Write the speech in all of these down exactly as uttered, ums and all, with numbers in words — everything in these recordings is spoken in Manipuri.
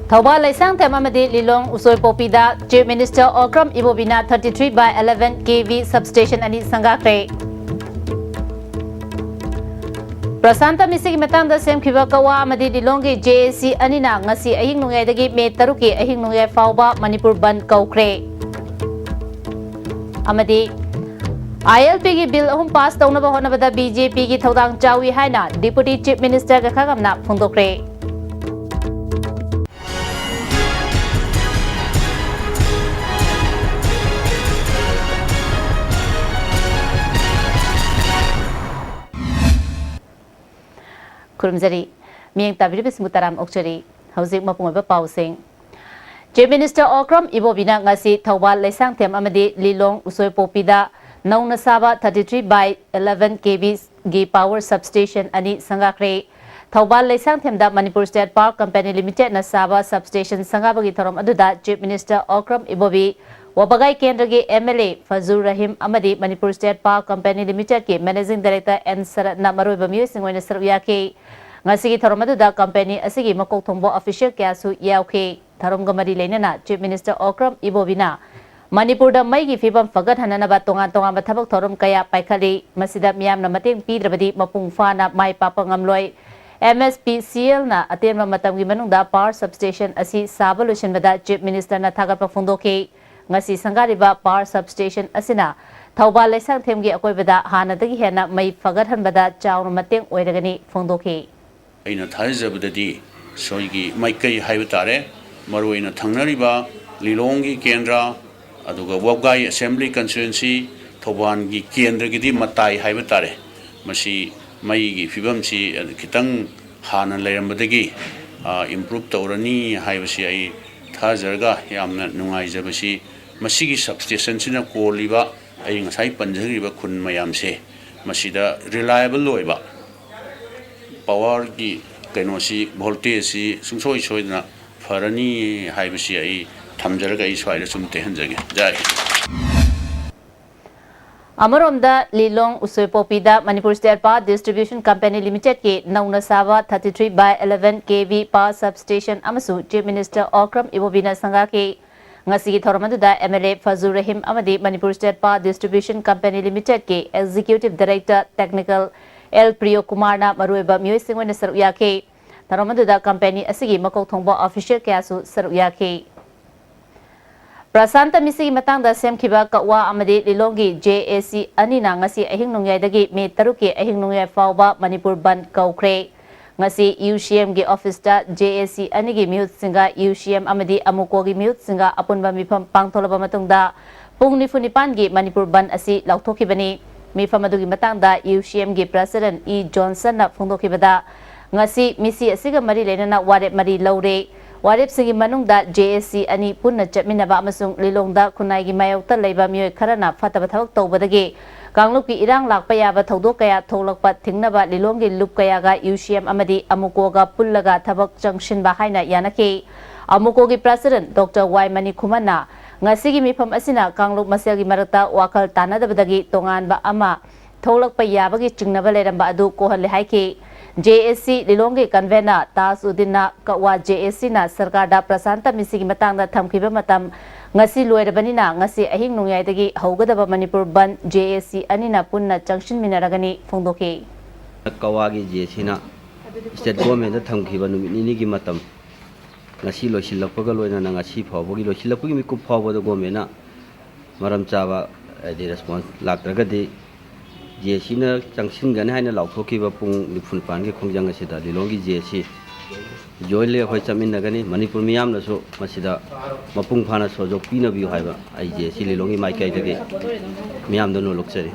ꯊꯧꯕꯥꯜ ꯂꯩꯁꯥꯡꯊꯦꯝ ꯑꯃꯗꯤ ꯂꯤꯂꯣꯡ ꯎꯁꯣꯏꯄꯣꯛꯄꯤꯗ Chief Minister Okram Ibobiꯅ thirty three by eleven K V substation ꯑꯅꯤ ꯁꯪꯒꯥꯈ꯭ꯔꯦ꯫ ꯄ꯭ꯔꯁꯥꯟꯇ ꯃꯤꯁꯤꯒꯤ ꯃꯇꯥꯡꯗ ꯁꯦꯝꯈꯤꯕ ꯀꯋꯥ ꯑꯃꯗꯤ ꯂꯤꯂꯣꯡꯒꯤ J A C ꯑꯅꯤꯅ ꯉꯁꯤ ꯑꯍꯤꯡ ꯅꯣꯡꯌꯥꯏꯗꯒꯤ ꯃꯦ ꯇꯔꯨꯛꯀꯤ ꯑꯍꯤꯡ ꯅꯣꯡꯌꯥꯏ ꯐꯥꯎꯕ ꯃꯅꯤꯄꯨꯔ ꯕꯟꯗ ꯀꯧꯈ꯭ꯔꯦ꯫ ꯑꯃꯗꯤ ILPꯒꯤ ꯕꯤꯜ ꯑꯍꯨꯝ ꯄꯥꯁ ꯇꯧꯅꯕ ꯍꯣꯠꯅꯕꯗ BJPꯒꯤ ꯊꯧꯗꯥꯡ ꯆꯥꯎꯏ ꯍꯥꯏꯅ Deputy Chief Minister ꯒꯈꯥꯒꯝꯅ ꯐꯣꯡꯗꯣꯛꯈ꯭ꯔꯦ꯫ ꯈꯨꯔꯨꯝꯖꯔꯤ꯫ ꯃꯤꯠꯌꯦꯡ ꯇꯥꯕꯤꯔꯤꯕꯁꯤꯡꯕꯨ ꯇꯔꯥꯝꯅ ꯑꯣꯛꯆꯔꯤ꯫ ꯍꯧꯖꯤꯛ ꯃꯄꯨꯡ ꯑꯣꯏꯕ ꯄꯥꯎꯁꯤꯡ꯫ Chief Minister Okram Ibobiꯅ ꯉꯁꯤ ꯊꯧꯕꯥꯜ ꯂꯩꯁꯥꯡꯊꯦꯝ ꯑꯃꯗꯤ ꯂꯤꯂꯣꯡ ꯎꯁꯣꯏꯄꯣꯛꯄꯤꯗ ꯅꯧꯅ ꯁꯥꯕ thirty three by eleven K Vꯒꯤ power substation ꯑꯅꯤ ꯁꯪꯒꯥꯈ꯭ꯔꯦ꯫ Thoubal ꯂꯩꯁꯥꯡꯊꯦꯝꯗ Manipur State Power Company Limitedꯅ ꯁꯥꯕ substation ꯁꯪꯒꯥꯕꯒꯤ ꯊꯧꯔꯝ ꯑꯗꯨꯗ Chief Minister Okram Ibobi, ꯋꯥꯕꯒꯥꯏ ꯀꯦꯟꯗ꯭ꯔꯒꯤ MLA ꯐꯖꯨꯔ ꯔꯍꯤꯝ ꯑꯃꯗꯤ Manipur State Power Company Limitedꯀꯤ Managing Director N ꯁꯔꯠꯅ ꯃꯔꯨꯑꯣꯏꯕ ꯃꯤꯑꯣꯏꯁꯤꯡ ꯑꯣꯏꯅ ꯁꯔꯨꯛ ꯌꯥꯈꯤ꯫ ꯉꯁꯤꯒꯤ ꯊꯧꯔꯝ ꯑꯗꯨꯗ company ꯑꯁꯤꯒꯤ ꯃꯀꯣꯛ ꯊꯣꯡꯕ official ꯀꯌꯥꯁꯨ ꯌꯥꯎꯈꯤ꯫ ꯊꯧꯔꯝꯒ ꯃꯔꯤ ꯂꯩꯅꯅ Chief Minister Okram Ibobiꯅ ꯃꯅꯤꯄꯨꯔꯗ ꯃꯩꯒꯤ ꯐꯤꯕꯝ ꯐꯒꯠꯍꯟꯅꯅꯕ ꯇꯣꯉꯥꯟ ꯇꯣꯉꯥꯟꯕ ꯊꯕꯛ ꯊꯧꯔꯝ ꯀꯌꯥ ꯄꯥꯏꯈꯠꯂꯤ꯫ ꯃꯁꯤꯗ ꯃꯤꯌꯥꯝꯅ ꯃꯇꯦꯡ ꯄꯤꯗ꯭ꯔꯕꯗꯤ ꯃꯄꯨꯡ ꯐꯥꯅ ꯃꯥꯏ ꯄꯥꯛꯄ ꯉꯝꯂꯣꯏ꯫ MSPCLꯅ ꯑꯇꯦꯟꯕ ꯃꯇꯝꯒꯤ ꯃꯅꯨꯡꯗ power substation ꯑꯁꯤ ꯁꯥꯕ ꯂꯣꯏꯁꯤꯟꯕꯗ Chief Ministerꯅ ꯊꯥꯒꯠꯄ ꯐꯣꯡꯗꯣꯛꯈꯤ꯫ ꯉꯁꯤ ꯁꯪꯒꯥꯔꯤꯕ power substation ꯑꯁꯤꯅ ꯊꯧꯕꯥꯜ ꯂꯩꯁꯥꯡꯊꯦꯝꯒꯤ ꯑꯀꯣꯏꯕꯗ ꯍꯥꯟꯅꯗꯒꯤ ꯍꯦꯟꯅ ꯃꯩ ꯐꯒꯠꯍꯟꯕꯗ ꯆꯥꯎꯅ ꯃꯇꯦꯡ ꯑꯣꯏꯔꯒꯅꯤ ꯐꯣꯡꯗꯣꯛꯈꯤ꯫ ꯑꯩꯅ ꯊꯥꯖꯖꯕꯗꯗꯤ ꯁꯣꯏꯒꯤ ꯃꯥꯏꯀꯩ ꯍꯥꯏꯕ ꯇꯥꯔꯦ, ꯃꯔꯨꯑꯣꯏꯅ ꯊꯪꯅꯔꯤꯕ ꯂꯤꯂꯣꯡꯒꯤ ꯀꯦꯟꯗ꯭ꯔ, ꯑꯗꯨꯒ ꯋꯥꯕꯒꯥꯏ Assembly Constituency, ꯊꯧꯕꯥꯜꯒꯤ ꯀꯦꯟꯗ꯭ꯔꯒꯤꯗꯤ ꯃꯇꯥꯏ ꯍꯥꯏꯕ ꯇꯥꯔꯦ, ꯃꯁꯤ ꯃꯩꯒꯤ ꯐꯤꯕꯝꯁꯤ ꯈꯤꯇꯪ ꯍꯥꯟꯅ ꯂꯩꯔꯝꯕꯗꯒꯤ, ꯑ, improve ꯇꯧꯔꯅꯤ ꯍꯥꯏꯕꯁꯤ ꯑꯩ ꯊꯥꯖꯔꯒ ꯌꯥꯝꯅ ꯅꯨꯡꯉꯥꯏꯖꯕꯁꯤ, ꯃꯁꯤꯒꯤ substationꯁꯤꯅ ꯀꯣꯜꯂꯤꯕ ꯑꯩ ꯉꯁꯥꯏ ꯄꯟꯖꯈ꯭ꯔꯤꯕ ꯈꯨꯟ ꯃꯌꯥꯝꯁꯦ ꯃꯁꯤꯗ reliable ꯑꯣꯏꯕ powerꯒꯤ ꯀꯩꯅꯣꯁꯤ, voltageꯁꯤ ꯁꯨꯡꯁꯣꯏ ꯁꯣꯏꯗꯅ ꯐꯔꯅꯤ ꯍꯥꯏꯕꯁꯤ ꯑꯩ ꯊꯝꯖꯔꯒ ꯑꯩ ꯁ꯭ꯋꯥꯏꯗ ꯁꯨꯝ ꯇꯦꯟꯍꯟꯖꯒꯦ꯫ ꯖꯥꯏ ꯍꯤꯟꯗ꯫ ꯑꯃꯔꯣꯝꯗ, ꯂꯤꯂꯣꯡ ꯎꯁꯣꯏꯄꯣꯛꯄꯤꯗ Manipur State Power Distribution Company Limited ꯀꯤ ꯅꯧꯅ ꯁꯥꯕ thirty three by eleven K V power substation ꯑꯃꯁꯨ Chief Minister ꯑꯣꯀ꯭ꯔꯝ ꯏꯕꯣꯕꯤꯅ ꯁꯪꯒꯥꯈꯤ꯫ ꯉꯁꯤꯒꯤ ꯊꯧꯔꯝ ꯑꯗꯨꯗ M L A ꯐꯖꯨ ꯔꯍꯤꯝ ꯑꯃꯗꯤ Manipur State Power Distribution Company Limited ꯀꯤ Executive Director Technical L ꯄ꯭ꯔꯤꯌꯣ ꯀꯨꯃꯥꯔꯅ ꯃꯔꯨꯑꯣꯏꯕ ꯃꯤꯑꯣꯏꯁꯤꯡ ꯑꯣꯏꯅ ꯁꯔꯨꯛ ꯌꯥꯈꯤ꯫ ꯊꯧꯔꯝ ꯑꯗꯨꯗ company ꯑꯁꯤꯒꯤ ꯃꯀꯣꯛ ꯊꯣꯡꯕ official ꯀꯌꯥꯁꯨ ꯁꯔꯨꯛ ꯌꯥꯈꯤ꯫ ꯄ꯭ꯔꯁꯥꯟꯇ ꯃꯤꯁꯤꯒꯤ ꯃꯇꯥꯡꯗ ꯁꯦꯝꯈꯤꯕ ꯀꯛꯋꯥ ꯑꯃꯗꯤ ꯂꯤꯂꯣꯡꯒꯤ J A C ꯑꯅꯤꯅ ꯉꯁꯤ ꯑꯍꯤꯡ ꯅꯣꯡꯌꯥꯏꯗꯒꯤ ꯃꯦ ꯇꯔꯨꯛꯀꯤ ꯑꯍꯤꯡ ꯅꯣꯡꯌꯥꯏ ꯐꯥꯎꯕ ꯃꯅꯤꯄꯨꯔ ꯕꯟꯗ ꯀꯧꯈ꯭ꯔꯦ꯫ ꯉꯁꯤ U C M ꯒꯤ office ꯇ J A C ꯑꯅꯤꯒꯤ ꯃꯤꯍꯨꯠꯁꯤꯡꯒ U C M ꯑꯃꯗꯤ ꯑꯃꯨꯀꯣꯒꯤ ꯃꯤꯍꯨꯠꯁꯤꯡꯒ ꯑꯄꯨꯟꯕ ꯃꯤꯐꯝ ꯄꯥꯡꯊꯣꯛꯂꯕ ꯃꯇꯨꯡꯗ ꯄꯨꯡ ꯅꯤꯐꯨ ꯅꯤꯄꯥꯟꯒꯤ ꯃꯅꯤꯄꯨꯔ ꯕꯟꯗ ꯑꯁꯤ ꯂꯥꯎꯊꯣꯛꯈꯤꯕꯅꯤ꯫ ꯃꯤꯐꯝ ꯑꯗꯨꯒꯤ ꯃꯇꯥꯡꯗ U C M ꯒꯤ President E ꯖꯣꯟꯁꯟꯅ ꯐꯣꯡꯗꯣꯛꯈꯤꯕꯗ, ꯉꯁꯤ ꯃꯤꯁꯤ ꯑꯁꯤꯒ ꯃꯔꯤ ꯂꯩꯅꯅ ꯋꯥꯔꯦꯞ ꯃꯔꯤ ꯂꯧꯔꯦ꯫ ꯋꯥꯔꯦꯞꯁꯤꯡꯒꯤ ꯃꯅꯨꯡꯗ J A C ꯑꯅꯤ ꯄꯨꯟꯅ ꯆꯠꯃꯤꯟꯅꯕ ꯑꯃꯁꯨꯡ ꯂꯤꯂꯣꯡꯗ ꯈꯨꯟꯅꯥꯏꯒꯤ ꯃꯥꯌꯣꯛꯇ ꯂꯩꯕ ꯃꯤꯑꯣꯏ ꯈꯔꯅ ꯐꯠꯇꯕ ꯊꯕꯛ ꯇꯧꯕꯗꯒꯤ ꯀꯥꯡꯂꯨꯞꯀꯤ ꯏꯔꯥꯡ ꯂꯥꯛꯄ ꯌꯥꯕ ꯊꯧꯗꯣꯛ ꯀꯌꯥ ꯊꯣꯛꯂꯛꯄ ꯊꯤꯡꯅꯕ ꯂꯤꯂꯣꯡꯒꯤ ꯂꯨꯞ ꯀꯌꯥꯒ U C M ꯑꯃꯗꯤ ꯑꯃꯨꯀꯣꯒ ꯄꯨꯜꯂꯒ ꯊꯕꯛ ꯆꯪꯁꯤꯟꯕ ꯍꯥꯏꯅ ꯌꯥꯅꯈꯤ꯫ ꯑꯃꯨꯀꯣꯒꯤ President Doctor ꯋꯥꯏ ꯃꯅꯤꯈꯨꯃꯟꯅ ꯉꯁꯤꯒꯤ ꯃꯤꯐꯝ ꯑꯁꯤꯅ ꯀꯥꯡꯂꯨꯞ ꯃꯁꯦꯜꯒꯤ ꯃꯔꯛꯇ ꯋꯥꯈꯜ ꯇꯥꯅꯗꯕꯗꯒꯤ ꯇꯣꯉꯥꯟꯕ ꯑꯃ ꯊꯣꯛꯂꯛꯄ ꯌꯥꯕꯒꯤ ꯆꯤꯡꯅꯕ ꯂꯩꯔꯝꯕ ꯑꯗꯨ ꯀꯣꯛꯍꯜꯂꯦ ꯍꯥꯏꯈꯤ꯫ J A C ꯂꯤꯂꯣꯡꯒꯤ convener Taj ꯎꯗꯤꯟꯅ Kakwa J A C ꯅ ꯁꯔꯀꯥꯔꯗ ꯄ꯭ꯔꯁꯥꯟꯇ ꯃꯤꯁꯤꯒꯤ ꯃꯇꯥꯡꯗ ꯊꯝꯈꯤꯕ ꯃꯇꯝ ꯉꯁꯤ ꯂꯣꯏꯔꯕꯅꯤꯅ ꯉꯁꯤ ꯑꯍꯤꯡ ꯅꯣꯡꯌꯥꯏꯗꯒꯤ ꯍꯧꯒꯗꯕ ꯃꯅꯤꯄꯨꯔ ꯕꯟꯗ J A C ꯑꯅꯤꯅ ꯄꯨꯟꯅ ꯆꯪꯁꯤꯟꯃꯤꯟꯅꯔꯒꯅꯤ ꯐꯣꯡꯗꯣꯛꯈꯤ꯫ ꯀꯛꯋꯥꯒꯤ J A C ꯅ state government ꯗ ꯊꯝꯈꯤꯕ ꯅꯨꯃꯤꯠ ꯅꯤꯅꯤꯒꯤ ꯃꯇꯝ ꯉꯁꯤ ꯂꯣꯏꯁꯤꯜꯂꯛꯄꯒ ꯂꯣꯏꯅꯅ ꯉꯁꯤ ꯐꯥꯎꯕꯒꯤ, ꯂꯣꯏꯁꯤꯜꯂꯛꯄꯒꯤ ꯃꯤꯀꯨꯞ ꯐꯥꯎꯕꯗ government ꯅ ꯃꯔꯝ ꯆꯥꯕ, ꯍꯥꯏꯗꯤ, response ꯂꯥꯛꯇ꯭ꯔꯒꯗꯤ J A C ꯅ ꯆꯪꯁꯤꯟꯒꯅꯤ ꯍꯥꯏꯅ ꯂꯥꯎꯊꯣꯛꯈꯤꯕ ꯄꯨꯡ ꯅꯤꯐꯨ ꯅꯤꯄꯥꯟꯒꯤ ꯈꯣꯡꯖꯪ ꯑꯁꯤꯗ ꯂꯤꯂꯣꯡꯒꯤ J A C jointly ꯑꯩꯈꯣꯏ ꯆꯠꯃꯤꯟꯅꯒꯅꯤ꯫ ꯃꯅꯤꯄꯨꯔ ꯃꯤꯌꯥꯝꯅꯁꯨ ꯃꯁꯤꯗ ꯃꯄꯨꯡ ꯐꯥꯅ ꯁꯍꯌꯣꯒ ꯄꯤꯅꯕꯤꯌꯨ ꯍꯥꯏꯕ ꯑꯩ J A C ꯂꯤꯂꯣꯡꯒꯤ ꯃꯥꯏꯀꯩꯗꯒꯤ ꯃꯤꯌꯥꯝꯗ ꯅꯣꯜꯂꯨꯛꯆꯔꯤ꯫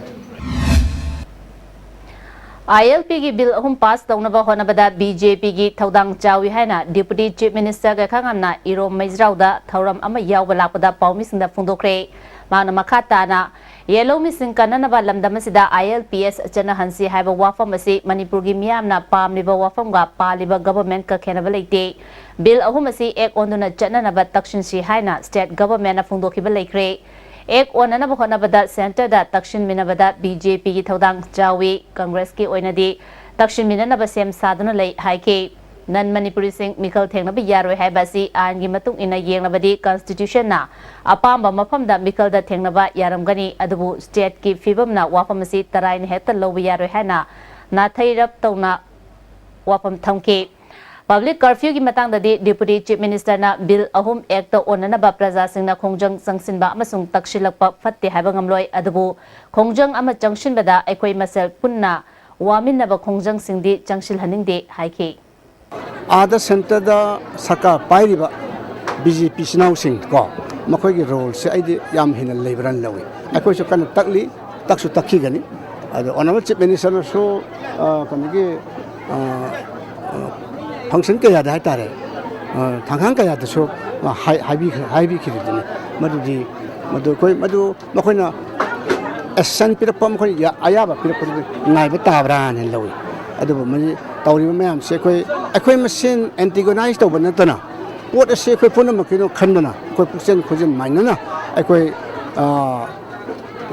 I L P ꯒꯤ bill ꯑꯍꯨꯝ pass ꯇꯧꯅꯕ ꯍꯣꯠꯅꯕꯗ B J P ꯒꯤ ꯊꯧꯗꯥꯡ ꯆꯥꯎꯏ ꯍꯥꯏꯅ Deputy Chief Minister ꯒꯥꯏꯈꯥꯉꯝꯅ ꯏꯔꯣꯝ ꯃꯩꯖ꯭ꯔꯥꯎꯗ ꯊꯧꯔꯝ ꯑꯃ ꯌꯥꯎꯕ ꯂꯥꯛꯄꯗ ꯄꯥꯎꯃꯤꯁꯤꯡꯗ ꯐꯣꯡꯗꯣꯛꯈ꯭ꯔꯦ꯫ ꯃꯍꯥꯛꯅ ꯃꯈꯥ ꯇꯥꯅ ꯌꯦꯜꯍꯧꯃꯤꯁꯤꯡ ꯀꯟꯅꯅꯕ ꯂꯝꯗꯝ ꯑꯁꯤꯗ I L P S ꯆꯠꯅꯍꯟꯁꯤ ꯍꯥꯏꯕ ꯋꯥꯐꯝ ꯑꯁꯤ ꯃꯅꯤꯄꯨꯔꯒꯤ ꯃꯤꯌꯥꯝꯅ ꯄꯥꯝꯂꯤꯕ ꯋꯥꯐꯝꯒ ꯄꯥꯜꯂꯤꯕ government ꯀ ꯈꯦꯟꯅꯕ ꯂꯩꯇꯦ꯫ Bill ꯑꯍꯨꯝ ꯑꯁꯤ act ꯑꯣꯟꯗꯨꯅ ꯆꯠꯅꯅꯕ ꯇꯛꯁꯤꯟꯁꯤ ꯍꯥꯏꯅ state government ꯅ ꯐꯣꯡꯗꯣꯛꯈꯤꯕ ꯂꯩꯈ꯭ꯔꯦ꯫ ꯑꯦꯛ ꯑꯣꯟꯅꯅꯕ ꯍꯣꯠꯅꯕꯗ ꯁꯦꯟꯇꯔꯗ ꯇꯛꯁꯤꯟꯃꯤꯟꯅꯕꯗ ꯕꯤ ꯖꯦ ꯄꯤꯒꯤ ꯊꯧꯗꯥꯡ ꯆꯥꯎꯏ, ꯀꯪꯒ꯭ꯔꯦꯁꯀꯤ ꯑꯣꯏꯅꯗꯤ ꯇꯛꯁꯤꯟꯃꯤꯟꯅꯅꯕ ꯁꯦꯝ ꯁꯥꯗꯨꯅ ꯂꯩ ꯍꯥꯏꯈꯤ꯫ ꯅꯟ ꯃꯅꯤꯄꯨꯔꯤꯁꯤꯡ ꯃꯤꯈꯜ ꯊꯦꯡꯅꯕ ꯌꯥꯔꯣꯏ ꯍꯥꯏꯕ ꯑꯁꯤ ꯑꯥꯏꯟꯒꯤ ꯃꯇꯨꯡ ꯏꯟꯅ ꯌꯦꯡꯂꯕꯗꯤ ꯀꯟꯁꯇꯤꯇ꯭ꯌꯨꯁꯟꯅ ꯑꯄꯥꯝꯕ ꯃꯐꯝꯗ ꯃꯤꯈꯜꯗ ꯊꯦꯡꯅꯕ ꯌꯥꯔꯝꯒꯅꯤ, ꯑꯗꯨꯕꯨ ꯁ꯭ꯇꯦꯠꯀꯤ ꯐꯤꯕꯝꯅ ꯋꯥꯐꯝ ꯑꯁꯤ ꯇꯔꯥꯏꯅ ꯍꯦꯛꯇ ꯂꯧꯕ ꯌꯥꯔꯣꯏ ꯍꯥꯏꯅ ꯅꯥꯊꯩꯔꯞ ꯇꯧꯅ ꯋꯥꯐꯝ ꯊꯝꯈꯤ꯫ ꯄꯕ꯭ꯂꯤꯛ ꯀꯔꯐ꯭ꯌꯨꯒꯤ ꯃꯇꯥꯡꯗꯗꯤ ꯗꯤꯄꯨꯇꯤ ꯆꯤꯐ ꯃꯤꯅꯤꯁꯇꯔꯅ ꯕꯤꯜ ꯑꯍꯨꯝ ꯑꯦꯛꯇ ꯑꯣꯟꯅꯅꯕ ꯄ꯭ꯔꯖꯥꯁꯤꯡꯅ ꯈꯣꯡꯖꯪ ꯆꯪꯁꯤꯟꯕ ꯑꯃꯁꯨꯡ ꯇꯛꯁꯤꯜꯂꯛꯄ ꯐꯠꯇꯦ ꯍꯥꯏꯕ ꯉꯝꯂꯣꯏ, ꯑꯗꯨꯕꯨ ꯈꯣꯡꯖꯪ ꯑꯃ ꯆꯪꯁꯤꯟꯕꯗ ꯑꯩꯈꯣꯏ ꯃꯁꯦꯜ ꯄꯨꯟꯅ ꯋꯥꯃꯤꯟꯅꯕ ꯈꯣꯡꯖꯪꯁꯤꯡꯗꯤ ꯆꯪꯁꯤꯜꯍꯟꯅꯤꯡꯗꯦ ꯍꯥꯏꯈꯤ꯫ ꯑꯥꯗ ꯁꯦꯟꯇꯔꯗ ꯁꯔꯀꯥꯔ ꯄꯥꯏꯔꯤꯕ ꯕꯤ ꯖꯦ ꯄꯤ ꯏꯆꯤꯟ ꯏꯅꯥꯎꯁꯤꯡ ꯀꯣ, ꯃꯈꯣꯏꯒꯤ ꯔꯣꯜꯁꯦ ꯑꯩꯗꯤ ꯌꯥꯝ ꯍꯦꯟꯅ ꯂꯩꯕ꯭ꯔꯥꯅ ꯂꯧꯏ꯫ ꯑꯩꯈꯣꯏꯁꯨ ꯀꯟꯅ ꯇꯛꯂꯤ, ꯇꯛꯁꯨ ꯇꯛꯈꯤꯒꯅꯤ꯫ ꯑꯗꯣ ꯑꯣꯅꯔꯦꯕꯜ ꯆꯤꯐ ꯃꯤꯅꯤꯁꯇꯔꯅꯁꯨ, ꯑ, ꯀꯩꯅꯣꯒꯤ, ꯑ, ꯑ, ꯐꯪꯁꯟ ꯀꯌꯥꯗ ꯍꯥꯏꯇꯥꯔꯦ, ꯑ, ꯊꯥꯡꯈꯥꯡ ꯀꯌꯥꯗꯁꯨ, ꯑ, ꯍꯥꯏ-, ꯍꯥꯏꯕꯤꯈ꯭ꯔꯦ, ꯍꯥꯏꯕꯤꯈꯤꯕꯗꯨꯅꯤ꯫ ꯃꯗꯨꯗꯤ, ꯃꯗꯨ ꯑꯩꯈꯣꯏ, ꯃꯗꯨ ꯃꯈꯣꯏꯅ ꯑꯦꯛꯁꯟ ꯄꯤꯔꯛꯄ, ꯃꯈꯣꯏꯅ ꯌꯥ-, ꯑꯌꯥꯕ ꯄꯤꯔꯛꯄꯗꯨꯗꯤ ꯉꯥꯏꯕ ꯇꯥꯕ꯭ꯔꯥꯅ ꯂꯧꯏ꯫ ꯑꯗꯨꯕꯨ ꯃꯁꯤ ꯇꯧꯔꯤꯕ ꯃꯌꯥꯝꯁꯦ ꯑꯩꯈꯣꯏ, ꯑꯩꯈꯣꯏ ꯃꯁꯦꯟ ꯑꯦꯟꯇꯤꯒꯣꯅꯥꯏꯁ ꯇꯧꯕ ꯅꯠꯇꯅ, ꯄꯣꯠ ꯑꯁꯤ ꯑꯩꯈꯣꯏ ꯄꯨꯝꯅꯃꯛꯀꯤꯅꯣ ꯈꯟꯗꯅ, ꯑꯩꯈꯣꯏ ꯄꯨꯛꯆꯦꯜ ꯈꯣꯏꯖꯦꯜ ꯃꯥꯟꯅꯅ ꯑꯩꯈꯣꯏ, ꯑ,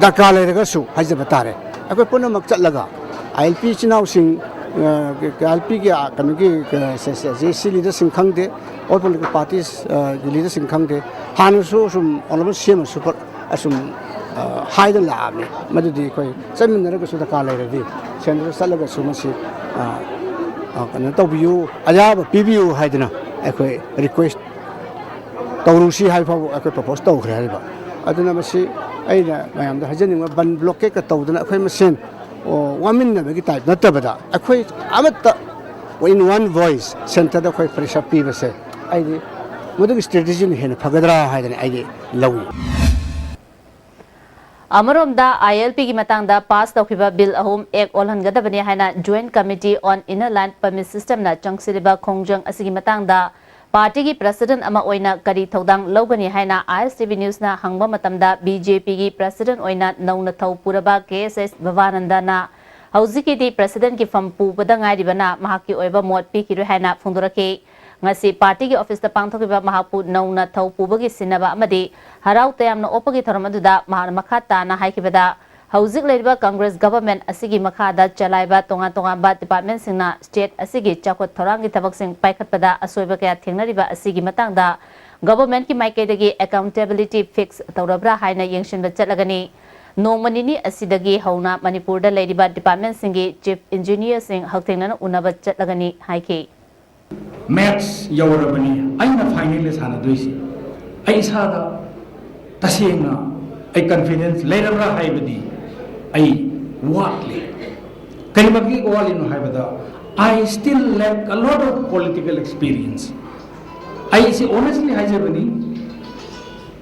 ꯗꯔꯀꯥꯔ ꯂꯩꯔꯒꯁꯨ ꯍꯥꯏꯖꯕ ꯇꯥꯔꯦ, ꯑꯩꯈꯣꯏ ꯄꯨꯝꯅꯃꯛ ꯆꯠꯂꯒ ꯑꯥꯏ ꯑꯦꯜ ꯄꯤ ꯏꯆꯤꯟ ꯏꯅꯥꯎꯁꯤꯡ, ꯑ, ꯑꯥꯏ ꯑꯦꯜ ꯄꯤꯒꯤ, ꯑ, ꯀꯩꯅꯣꯒꯤ, ꯑ, ꯁꯦ-, ꯁꯦ-, ꯖꯦ ꯑꯦꯁ ꯁꯤ ꯂꯤꯗꯔꯁꯤꯡ ꯈꯪꯗꯦ, ꯑꯣꯜ ꯄꯣꯂꯤꯇꯤꯀꯦꯜ ꯄꯥꯔꯇꯤꯁ, ꯑ, ꯒꯤ ꯂꯤꯗꯔꯁꯤꯡ ꯈꯪꯗꯦ, ꯍꯥꯟꯅꯁꯨ ꯁꯨꯝ ꯑꯣꯅꯔꯦꯕꯜ ꯁꯤ ꯑꯦꯝ ꯑꯁꯨ ꯑꯁꯨꯝ, ꯑ, ꯍꯥꯏꯗꯅ ꯂꯥꯛꯑꯕꯅꯤ꯫ ꯃꯗꯨꯗꯤ ꯑꯩꯈꯣꯏ ꯆꯠꯃꯤꯟꯅꯔꯒꯁꯨ ꯗꯔꯀꯥꯔ ꯂꯩꯔꯗꯤ ꯁꯦꯟꯇꯔꯗ ꯆꯠꯂꯒꯁꯨ ꯃꯁꯤ, ꯑ, ꯑ, ꯀꯩꯅꯣ ꯇꯧꯕꯤꯌꯨ, ꯑꯌꯥꯕ ꯄꯤꯕꯤꯌꯨ ꯍꯥꯏꯗꯅ ꯑꯩꯈꯣꯏ ꯔꯤꯀ꯭ꯋꯦꯁ ꯇꯧꯔꯨꯁꯤ ꯍꯥꯏꯕ ꯐꯥꯎꯕ ꯑꯩꯈꯣꯏ ꯄ꯭ꯔꯣꯄꯣꯁ ꯇꯧꯈ꯭ꯔꯦ ꯍꯥꯏꯔꯤꯕ꯫ ꯑꯗꯨꯅ ꯃꯁꯤ ꯑꯩꯅ ꯃꯌꯥꯝꯗ ꯍꯥꯏꯖꯅꯤꯡꯕ, ꯕꯟ ꯕ꯭ꯂꯣꯀꯦꯠꯀ ꯇꯧꯗꯅ ꯑꯩꯈꯣꯏ ꯃꯁꯦꯟ, ꯑꯣ, ꯋꯥꯃꯤꯟꯅꯕꯒꯤ ꯇꯥꯏꯞ ꯅꯠꯇꯕꯗ ꯑꯩꯈꯣꯏ ꯑꯃꯠꯇ in one voice ꯁꯦꯟꯇꯔꯗ ꯑꯩꯈꯣꯏ ꯄ꯭ꯔꯦꯁꯔ ꯄꯤꯕꯁꯦ ꯑꯩꯗꯤ ꯃꯗꯨꯒꯤ ꯁ꯭ꯇ꯭ꯔꯦꯇꯦꯖꯤꯅ ꯍꯦꯟꯅ ꯐꯒꯗ꯭ꯔꯥ ꯍꯥꯏꯗꯅ ꯑꯩꯗꯤ ꯂꯧꯏ꯫ ꯑꯃꯔꯣꯝꯗ, ꯑꯥꯏ ꯑꯦꯜ ꯄꯤꯒꯤ ꯃꯇꯥꯡꯗ ꯄꯥꯁ ꯇꯧꯈꯤꯕ ꯕꯤꯜ ꯑꯍꯨꯝ ꯑꯦꯛ ꯑꯣꯜꯍꯟꯒꯗꯕꯅꯤ ꯍꯥꯏꯅ Joint Committee on Inner Line Permit Systemꯅ ꯆꯪꯁꯤꯜꯂꯤꯕ ꯈꯣꯡꯖꯪ ꯑꯁꯤꯒꯤ ꯃꯇꯥꯡꯗ ꯄꯥꯔꯇꯤꯒꯤ ꯄ꯭ꯔꯁꯤꯗꯦꯟꯠ ꯑꯃ ꯑꯣꯏꯅ ꯀꯔꯤ ꯊꯧꯗꯥꯡ ꯂꯧꯒꯅꯤ ꯍꯥꯏꯅ ꯑꯥꯏ ꯑꯦꯁ ꯇꯤ ꯚꯤ ꯅ꯭ꯌꯨꯁꯅ ꯍꯪꯕ ꯃꯇꯝꯗ, ꯕꯤ ꯖꯦ ꯄꯤꯒꯤ ꯄ꯭ꯔꯁꯤꯗꯦꯟꯠ ꯑꯣꯏꯅ ꯅꯧꯅ ꯊꯧ ꯄꯨꯔꯕ ꯀꯦ ꯑꯦꯁ ꯑꯦꯁ ꯚꯕꯥꯅꯟꯗꯅ ꯍꯧꯖꯤꯛꯀꯤꯗꯤ ꯄ꯭ꯔꯁꯤꯗꯦꯟꯠꯀꯤ ꯐꯝ ꯄꯨꯕꯗ ꯉꯥꯏꯔꯤꯕꯅ ꯃꯍꯥꯛꯀꯤ ꯑꯣꯏꯕ ꯃꯣꯠ ꯄꯤꯈꯤꯔꯣꯏ ꯍꯥꯏꯅ ꯐꯣꯡꯗꯣꯔꯛꯈꯤ꯫ ꯉꯁꯤ ꯄꯥꯔꯇꯤꯒꯤ ꯑꯣꯐꯤꯁꯇ ꯄꯥꯡꯊꯣꯛꯈꯤꯕ ꯃꯍꯥꯛꯄꯨ ꯅꯧꯅ ꯊꯧ ꯄꯨꯕꯒꯤ ꯁꯤꯟꯅꯕ ꯑꯃꯗꯤ ꯍꯔꯥꯎ ꯇꯌꯥꯝꯅ ꯑꯣꯛꯄꯒꯤ ꯊꯧꯔꯝ ꯑꯗꯨꯗ ꯃꯍꯥꯛꯅ ꯃꯈꯥ ꯇꯥꯅ ꯍꯥꯏꯈꯤꯕꯗ, ꯍꯧꯖꯤꯛ ꯂꯩꯔꯤꯕ ꯀꯪꯒ꯭ꯔꯦꯁ ꯒꯚꯔꯟꯃꯦꯟꯠ ꯑꯁꯤꯒꯤ ꯃꯈꯥꯗ ꯆꯂꯥꯏꯕ ꯇꯣꯉꯥꯟ ꯇꯣꯉꯥꯟꯕ ꯗꯤꯄꯥꯔꯠꯃꯦꯟꯠꯁꯤꯡꯅ ꯁ꯭ꯇꯦꯠ ꯑꯁꯤꯒꯤ ꯆꯥꯎꯈꯠ ꯊꯧꯔꯥꯡꯒꯤ ꯊꯕꯛꯁꯤꯡ ꯄꯥꯏꯈꯠꯄꯗ ꯑꯁꯣꯏꯕ ꯀꯌꯥ ꯊꯦꯡꯅꯔꯤꯕ ꯑꯁꯤꯒꯤ ꯃꯇꯥꯡꯗ ꯒꯚꯔꯟꯃꯦꯟꯠꯀꯤ ꯃꯥꯏꯀꯩꯗꯒꯤ ꯑꯦꯀꯥꯎꯟꯇꯦꯕꯤꯂꯤꯇꯤ ꯐꯤꯛꯁ ꯇꯧꯔꯕ꯭ꯔꯥ ꯍꯥꯏꯅ ꯌꯦꯡꯁꯤꯟꯕ ꯆꯠꯂꯒꯅꯤ꯫ ꯅꯣꯡꯃ ꯅꯤꯅꯤ ꯑꯁꯤꯗꯒꯤ ꯍꯧꯅ ꯃꯅꯤꯄꯨꯔꯗ ꯂꯩꯔꯤꯕ ꯗꯤꯄꯥꯔꯠꯃꯦꯟꯠꯁꯤꯡꯒꯤ ꯆꯤꯐ ꯏꯟꯖꯤꯅꯤꯌꯔꯁꯤꯡ ꯍꯛꯊꯦꯡꯅꯅ ꯎꯅꯕ ꯆꯠꯂꯒꯅꯤ ꯍꯥꯏꯈꯤ꯫ ꯃꯦꯠꯁ ꯌꯧꯔꯕꯅꯤ ꯑꯩꯅ ꯐꯥꯏꯅꯦꯜꯗ ꯁꯥꯟꯅꯗꯣꯏꯁꯤ꯫ ꯑꯩ ꯏꯁꯥꯗ ꯇꯁꯦꯡꯅ ꯑꯩ ꯀꯟꯐꯤꯗꯦꯟꯁ ꯂꯩꯔꯕ꯭ꯔꯥ ꯍꯥꯏꯕꯗꯤ ꯑꯩ ꯋꯥꯠꯂꯤ꯫ ꯀꯔꯤꯃꯛꯀꯤ ꯋꯥꯠꯂꯤꯅꯣ ꯍꯥꯏꯕꯗ, I still lack a lot of political experience꯫ ꯑꯩꯁꯤ ꯑꯣꯅꯦꯁꯂꯤ ꯍꯥꯏꯖꯕꯅꯤ꯫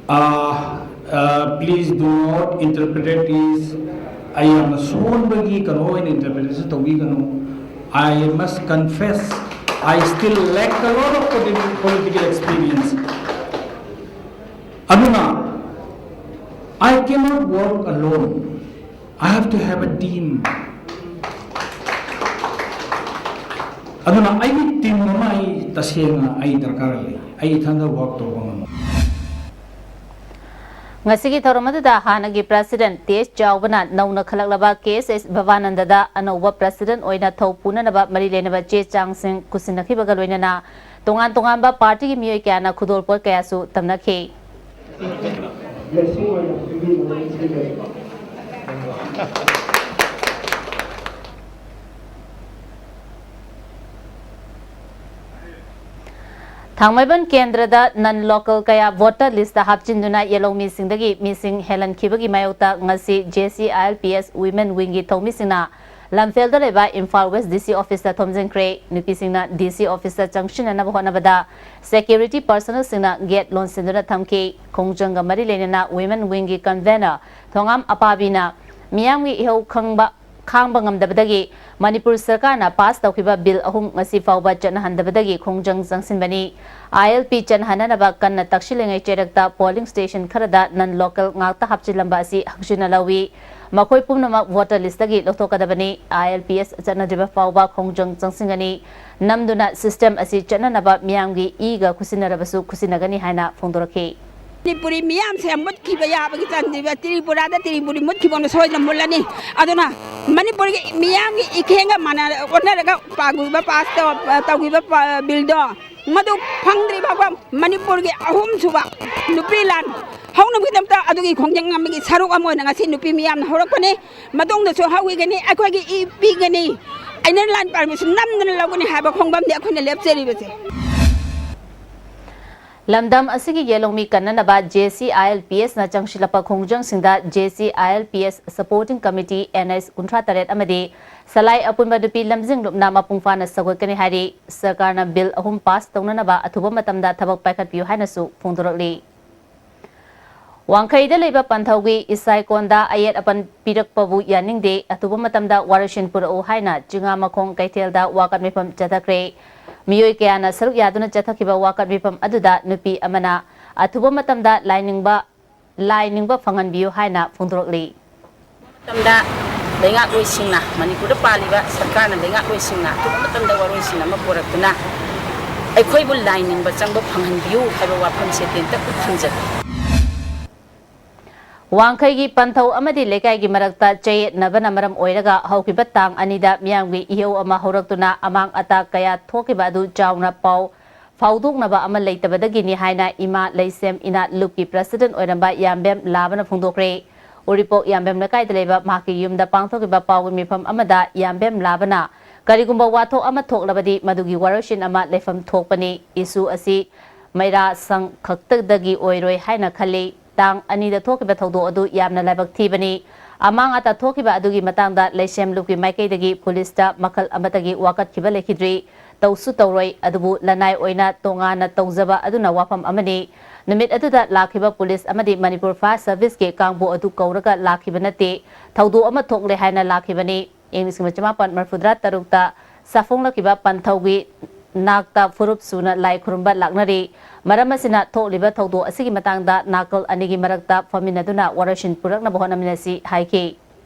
Uh, uh, please do not interpret it is, ꯑꯩ ꯌꯥꯝꯅ ꯁꯣꯟꯕꯒꯤ ꯀꯩꯅꯣ ꯑꯣꯏꯅ ꯏꯟꯇꯔꯄ꯭ꯔꯤꯇꯦꯁꯟ ꯇꯧꯕꯤꯒꯅꯨ꯫ I must confess, I still lack a lot of politi- political experience. ꯑꯗꯨꯅ, I cannot work alone. I have to have a team. ꯑꯗꯨꯅ ꯑꯩꯒꯤ ꯇꯤꯝ ꯑꯃ ꯑꯩ ꯇꯁꯦꯡꯅ ꯑꯩ ꯗꯔꯀꯥꯔ ꯂꯩ꯫ ꯑꯩ ꯏꯊꯟꯗ ꯋꯥꯔꯛ ꯇꯧꯕ ꯉꯝꯃꯣꯏ꯫ ꯉꯁꯤꯒꯤ ꯊꯧꯔꯝ ꯑꯗꯨꯗ ꯍꯥꯟꯅꯒꯤ ꯄ꯭ꯔꯦꯁꯤꯗꯦꯟꯠ ꯇꯤ ꯑꯦꯁ ꯆꯥꯎꯕꯅ ꯅꯧꯅ ꯈꯜꯂꯛꯂꯕ ꯀꯦ ꯑꯦꯁ ꯑꯦꯁ ꯚꯕꯥꯅꯟꯗꯗ ꯑꯅꯧꯕ ꯄ꯭ꯔꯦꯁꯤꯗꯦꯟꯠ ꯑꯣꯏꯅ ꯊꯧ ꯄꯨꯅꯅꯕ ꯃꯔꯤ ꯂꯩꯅꯕ ꯆꯦ ꯆꯥꯡꯁꯤꯡ ꯈꯨꯠꯁꯤꯟꯅꯈꯤꯕꯒ ꯂꯣꯏꯅꯅ ꯇꯣꯉꯥꯟ ꯇꯣꯉꯥꯟꯕ ꯄꯥꯔꯇꯤꯒꯤ ꯃꯤꯑꯣꯏ ꯀꯌꯥꯅ ꯈꯨꯗꯣꯜꯄꯣꯠ ꯀꯌꯥꯁꯨ ꯇꯝꯅꯈꯤ꯫ ꯊꯥꯡꯃꯩꯕꯟ ꯀꯦꯟꯗ꯭ꯔꯗ ꯅꯟ ꯂꯣꯀꯦꯜ ꯀꯌꯥ ꯚꯣꯇꯔ ꯂꯤꯁꯇ ꯍꯥꯞꯆꯤꯟꯗꯨꯅ ꯌꯦꯜꯍꯧꯃꯤꯁꯤꯡꯗꯒꯤ ꯃꯤꯁꯤꯡ ꯍꯦꯜꯍꯟꯈꯤꯕꯒꯤ ꯃꯥꯌꯣꯛꯇ ꯉꯁꯤ J C I L P S women ꯋꯤꯡꯒꯤ ꯊꯧꯃꯤꯁꯤꯡꯅ ꯂꯝꯐꯦꯜꯗ ꯂꯩꯕ ꯏꯝꯐꯥꯜ ꯋꯦꯁ ꯗꯤ ꯁꯤ ꯑꯣꯐꯤꯁꯇ ꯊꯣꯝꯖꯤꯟꯈ꯭ꯔꯦ꯫ ꯅꯨꯄꯤꯁꯤꯡꯅ ꯗꯤ ꯁꯤ ꯑꯣꯐꯤꯁꯇ ꯆꯪꯁꯤꯟꯅꯅꯕ ꯍꯣꯠꯅꯕꯗ ꯁꯦꯀ꯭ꯌꯨꯔꯤꯇꯤ ꯄꯔꯁꯅꯦꯜꯁꯤꯡꯅ ꯒꯦꯠ ꯂꯣꯟꯁꯤꯟꯗꯨꯅ ꯊꯝꯈꯤ꯫ ꯈꯣꯡꯖꯪꯒ ꯃꯔꯤ ꯂꯩꯅꯅ ꯋꯤꯃꯦꯟ ꯋꯤꯡꯒꯤ ꯀꯟꯚꯦꯅꯔ ꯊꯣꯉꯥꯝ ꯑꯄꯥꯕꯤꯅ ꯃꯤꯌꯥꯝꯒꯤ ꯏꯍꯧ ꯈꯪꯕ ꯈꯥꯡꯕ ꯉꯝꯗꯕꯗꯒꯤ ꯃꯅꯤꯄꯨꯔ ꯁꯔꯀꯥꯔꯅ ꯄꯥꯁ ꯇꯧꯈꯤꯕ ꯕꯤꯜ ꯑꯍꯨꯝ ꯉꯁꯤ ꯐꯥꯎꯕ ꯆꯠꯅꯍꯟꯗꯕꯗꯒꯤ ꯈꯣꯡꯖꯪ ꯆꯪꯁꯤꯟꯕꯅꯤ꯫ ꯑꯥꯏ ꯑꯦꯜ ꯄꯤ ꯆꯠꯅꯍꯟꯅꯅꯕ ꯀꯟꯅ ꯇꯛꯁꯤꯜꯂꯤꯉꯩ ꯆꯩꯔꯛꯇ ꯄꯣꯂꯤꯡ ꯁ꯭ꯇꯦꯁꯟ ꯈꯔꯗ ꯅꯟ ꯂꯣꯀꯦꯜ ꯉꯥꯛꯇ ꯍꯥꯞꯆꯤꯜꯂꯝꯕ ꯑꯁꯤ ꯍꯛꯆꯤꯟꯅ ꯂꯧꯏ꯫ ꯃꯈꯣꯏ ꯄꯨꯝꯅꯃꯛ ꯚꯣꯇꯔ ꯂꯤꯁꯇꯒꯤ ꯂꯧꯊꯣꯛꯀꯗꯕꯅꯤ꯫ ꯑꯥꯏ ꯑꯦꯜ ꯄꯤ ꯑꯦꯁ ꯆꯠꯅꯗ꯭ꯔꯤꯕ ꯐꯥꯎꯕ ꯈꯣꯡꯖꯪ ꯆꯪꯁꯤꯟꯒꯅꯤ꯫ ꯅꯝꯗꯨꯅ ꯁꯤꯁꯇꯦꯝ ꯑꯁꯤ ꯆꯠꯅꯅꯕ ꯃꯤꯌꯥꯝꯒꯤ ꯏꯒ ꯈꯨꯠꯁꯤꯟꯅꯔꯕꯁꯨ ꯈꯨꯠꯁꯤꯟꯅꯒꯅꯤ ꯍꯥꯏꯅ ꯐꯣꯡꯗꯣꯔꯛꯈꯤ꯫ ꯃꯅꯤꯄꯨꯔꯤ ꯃꯤꯌꯥꯝꯁꯦ ꯃꯨꯠꯈꯤꯕ ꯌꯥꯕꯒꯤ ꯆꯥꯟꯗꯤꯕ ꯇ꯭ꯔꯤꯄꯨꯔꯥꯗ ꯇ꯭ꯔꯤꯄꯨꯔꯤ ꯃꯨꯠꯈꯤꯕꯅ ꯁꯣꯏꯗꯅ ꯃꯨꯠꯂꯅꯤ꯫ ꯑꯗꯨꯅ ꯃꯅꯤꯄꯨꯔꯒꯤ ꯃꯤꯌꯥꯝꯒꯤ ꯏꯈꯦꯡꯒ ꯃꯥꯟꯅ ꯑꯣꯟꯅꯔꯒ ꯄꯥꯒꯨꯏꯕ ꯄꯥꯁ ꯇꯧ-, ꯇꯧꯈꯤꯕ ꯄ-, ꯕꯤꯜꯗꯣ ꯃꯗꯨ ꯐꯪꯗ꯭ꯔꯤ ꯐꯥꯎꯕ ꯃꯅꯤꯄꯨꯔꯒꯤ ꯑꯍꯨꯝꯁꯨꯕ ꯅꯨꯄꯤ ꯂꯥꯟ ꯍꯧꯅꯕꯒꯤꯗꯃꯛꯇ ꯑꯗꯨꯒꯤ ꯈꯣꯡꯖꯪ ꯑꯃꯒꯤ ꯁꯔꯨꯛ ꯑꯃ ꯑꯣꯏꯅ ꯉꯁꯤ ꯅꯨꯄꯤ ꯃꯤꯌꯥꯝꯅ ꯍꯧꯔꯛꯄꯅꯤ꯫ ꯃꯇꯨꯡꯗꯁꯨ ꯍꯧꯈꯤꯒꯅꯤ꯫ ꯑꯩꯈꯣꯏꯒꯤ ꯏ ꯄꯤꯒꯅꯤ꯫ ꯑꯩꯅ ꯂꯥꯟ ꯄꯥꯔꯃꯤꯁꯟ ꯅꯝꯗꯅ ꯂꯧꯒꯅꯤ ꯍꯥꯏꯕ ꯈꯣꯡꯕꯝꯗꯤ ꯑꯩꯈꯣꯏꯅ ꯂꯦꯞꯆꯔꯤꯕꯁꯦ꯫ ꯂꯝꯗꯝ ꯑꯁꯤꯒꯤ ꯌꯦꯜꯍꯧꯃꯤ ꯀꯟꯅꯅꯕ ꯖꯦ ꯁꯤ ꯑꯥꯏ ꯑꯦꯜ ꯄꯤ ꯑꯦꯁꯅ ꯆꯪꯁꯤꯜꯂꯛꯄ ꯈꯣꯡꯖꯪꯁꯤꯡꯗ J C I L P S sporting committee N S Kunthra ꯇꯔꯦꯠ ꯑꯃꯗꯤ ꯁꯂꯥꯏ ꯑꯄꯨꯟꯕ ꯅꯨꯄꯤ ꯂꯝꯖꯤꯡ ꯂꯨꯞꯅ ꯃꯄꯨꯡ ꯐꯥꯅ ꯁꯧꯒꯠꯀꯅꯤ ꯍꯥꯏꯔꯤ꯫ ꯁꯔꯀꯥꯔꯅ ꯕꯤꯜ ꯑꯍꯨꯝ ꯄꯥꯁ ꯇꯧꯅꯅꯕ ꯑꯊꯨꯕ ꯃꯇꯝꯗ ꯊꯕꯛ ꯄꯥꯏꯈꯠꯄꯤꯌꯨ ꯍꯥꯏꯅꯁꯨ ꯐꯣꯡꯗꯣꯔꯛꯂꯤ꯫ ꯋꯥꯡꯈꯩꯗ ꯂꯩꯕ ꯄꯟꯊꯧꯒꯤ ꯏꯁꯥꯏꯀꯣꯟꯗ ꯑꯌꯦꯠ ꯑꯄꯟ ꯄꯤꯔꯛꯄꯕꯨ ꯌꯥꯅꯤꯡꯗꯦ, ꯑꯊꯨꯕ ꯃꯇꯝꯗ ꯋꯥꯔꯣꯏꯁꯤꯟ ꯄꯨꯔꯛꯎ ꯍꯥꯏꯅ ꯆꯤꯉꯥꯃꯈꯣꯡ ꯀꯩꯊꯦꯜꯗ ꯋꯥꯀꯠ ꯃꯤꯐꯝ ꯆꯠꯊꯈ꯭ꯔꯦ꯫ ꯃꯤꯑꯣꯏ ꯀꯌꯥꯅ ꯁꯔꯨꯛ ꯌꯥꯗꯨꯅ ꯆꯠꯊꯈꯤꯕ ꯋꯥꯀꯠ ꯃꯤꯐꯝ ꯑꯗꯨꯗ ꯅꯨꯄꯤ ꯑꯃꯅ ꯑꯊꯨꯕ ꯃꯇꯝꯗ ꯂꯥꯏꯅꯤꯡꯕ, ꯂꯥꯏ ꯅꯤꯡꯕ ꯐꯪꯍꯟꯕꯤꯌꯨ ꯍꯥꯏꯅ ꯐꯣꯡꯗꯣꯔꯛꯂꯤ꯫ ꯃꯇꯝꯗ ꯂꯩꯉꯥꯛꯂꯣꯏꯁꯤꯡꯅ, ꯃꯅꯤꯄꯨꯔꯗ ꯄꯥꯜꯂꯤꯕ ꯁꯔꯀꯥꯔꯅ ꯂꯩꯉꯥꯛꯂꯣꯏꯁꯤꯡꯅ ꯑꯊꯨꯕ ꯃꯇꯝꯗ ꯋꯥꯔꯣꯏꯁꯤꯟ ꯑꯃ ꯄꯨꯔꯛꯇꯨꯅ ꯑꯩꯈꯣꯏꯕꯨ ꯂꯥꯏ ꯅꯤꯡꯕ ꯆꯪꯕ ꯐꯪꯍꯟꯕꯤꯌꯨ ꯍꯥꯏꯕ ꯋꯥꯐꯝꯁꯦ ꯇꯦꯟꯇꯛꯅ ꯊꯝꯖꯒꯦ꯫ ꯋꯥꯡꯈꯩꯒꯤ ꯄꯟꯊꯧ ꯑꯃꯗꯤ ꯂꯩꯀꯥꯏꯒꯤ ꯃꯔꯛꯇ ꯆꯌꯦꯠꯅꯕꯅ ꯃꯔꯝ ꯑꯣꯏꯔꯒ ꯍꯧꯈꯤꯕ ꯇꯥꯡ ꯑꯅꯤꯗ ꯃꯤꯌꯥꯝꯒꯤ ꯏꯍꯧ ꯑꯃ ꯍꯧꯔꯛꯇꯨꯅ ꯑꯃꯥꯡ ꯑꯇꯥ ꯀꯌꯥ ꯊꯣꯛꯈꯤꯕ ꯑꯗꯨ ꯆꯥꯎꯅ ꯄꯥꯎ ꯐꯥꯎꯗꯣꯛꯅꯕ ꯑꯃ ꯂꯩꯇꯕꯗꯒꯤꯅꯤ ꯍꯥꯏꯅ ꯏꯃꯥ ꯂꯩꯁꯦꯝ ꯏꯅꯥꯠ ꯂꯨꯞꯀꯤ ꯄ꯭ꯔꯁꯤꯗꯦꯟꯠ ꯑꯣꯏꯔꯝꯕ ꯌꯥꯝꯕꯦꯝ ꯂꯥꯕꯅ ꯐꯣꯡꯗꯣꯛꯈ꯭ꯔꯦ꯫ ꯎꯔꯤꯄꯣꯛ ꯌꯥꯝꯕꯦꯝ ꯂꯩꯀꯥꯏꯗ ꯂꯩꯕ ꯃꯍꯥꯛꯀꯤ ꯌꯨꯝꯗ ꯄꯥꯡꯊꯣꯛꯈꯤꯕ ꯄꯥꯎꯒꯤ ꯃꯤꯐꯝ ꯑꯃꯗ ꯌꯥꯝꯕꯦꯝ ꯂꯥꯕꯅ, "ꯀꯔꯤꯒꯨꯝꯕ ꯋꯥꯊꯣꯛ ꯑꯃ ꯊꯣꯛꯂꯕꯗꯤ ꯃꯗꯨꯒꯤ ꯋꯥꯔꯣꯏꯁꯤꯟ ꯑꯃ ꯂꯩꯐꯝ ꯊꯣꯛꯄꯅꯤ꯫ ꯏꯁꯨ ꯑꯁꯤ ꯃꯩꯔꯥ ꯁꯪ ꯈꯛꯇꯗꯒꯤ ꯑꯣꯏꯔꯣꯏ ꯍꯥꯏꯅ ꯈꯜꯂꯤ꯫ ꯇꯥꯡ ꯑꯅꯤꯗ ꯊꯣꯛꯈꯤꯕ ꯊꯧꯗꯣꯛ ꯑꯗꯨ ꯌꯥꯝꯅ ꯂꯥꯏꯕꯛ ꯊꯤꯕꯅꯤ꯫ ꯑꯃꯥꯡ ꯑꯇꯥ ꯊꯣꯛꯈꯤꯕ ꯑꯗꯨꯒꯤ ꯃꯇꯥꯡꯗ ꯂꯩꯁꯦꯝ ꯂꯨꯞꯀꯤ ꯃꯥꯏꯀꯩꯗꯒꯤ ꯄꯨꯂꯤꯁꯇ ꯃꯈꯜ ꯑꯃꯠꯇꯒꯤ ꯋꯥꯀꯠꯈꯤꯕ ꯂꯩꯈꯤꯗ꯭ꯔꯤ꯫ ꯇꯧꯁꯨ ꯇꯧꯔꯣꯏ, ꯑꯗꯨꯕꯨ ꯂꯅꯥꯏ ꯑꯣꯏꯅ ꯇꯣꯉꯥꯟꯅ ꯇꯧꯖꯕ ꯑꯗꯨꯅ ꯋꯥꯐꯝ ꯑꯃꯅꯤ꯫ ꯅꯨꯃꯤꯠ ꯑꯗꯨꯗ ꯂꯥꯛꯈꯤꯕ ꯄꯨꯂꯤꯁ ꯑꯃꯗꯤ ꯃꯅꯤꯄꯨꯔ Fire Service ꯀꯤ ꯀꯥꯡꯕꯨ ꯑꯗꯨ ꯀꯧꯔꯒ ꯂꯥꯛꯈꯤꯕ ꯅꯠꯇꯦ꯫ ꯊꯧꯗꯣꯛ ꯑꯃ ꯊꯣꯛꯂꯦ ꯍꯥꯏꯅ ꯂꯥꯛꯈꯤꯕꯅꯤ꯫ ꯏꯪ ꯂꯤꯁꯤꯡ ꯑꯃ ꯆꯃꯥꯄꯟ ꯃꯔꯤꯐꯨꯇꯔꯥ ꯇꯔꯨꯛꯇ ꯁꯥꯐꯣꯡꯂꯛꯈꯤꯕ ꯄꯟꯊꯧꯒꯤ ꯅꯥꯛꯇ ꯐꯨꯔꯨꯞ ꯁꯨꯅ ꯂꯥꯏ ꯈꯨꯔꯨꯝꯕ ꯂꯥꯛꯅꯔꯤ꯫ ꯃꯔꯝ ꯑꯁꯤꯅ ꯊꯣꯛꯂꯤꯕ ꯊꯧꯗꯣꯛ ꯑꯁꯤꯒꯤ ꯃꯇꯥꯡꯗ ꯅꯥꯀꯜ ꯑꯅꯤꯒꯤ ꯃꯔꯛꯇ ꯐꯝꯃꯤꯟꯅꯗꯨꯅ ꯋꯥꯔꯣꯏꯁꯤꯟ ꯄꯨꯔꯛꯅꯕ ꯍꯣꯠꯅꯃꯤꯟꯅꯁꯤ ꯍꯥꯏꯈꯤ꯫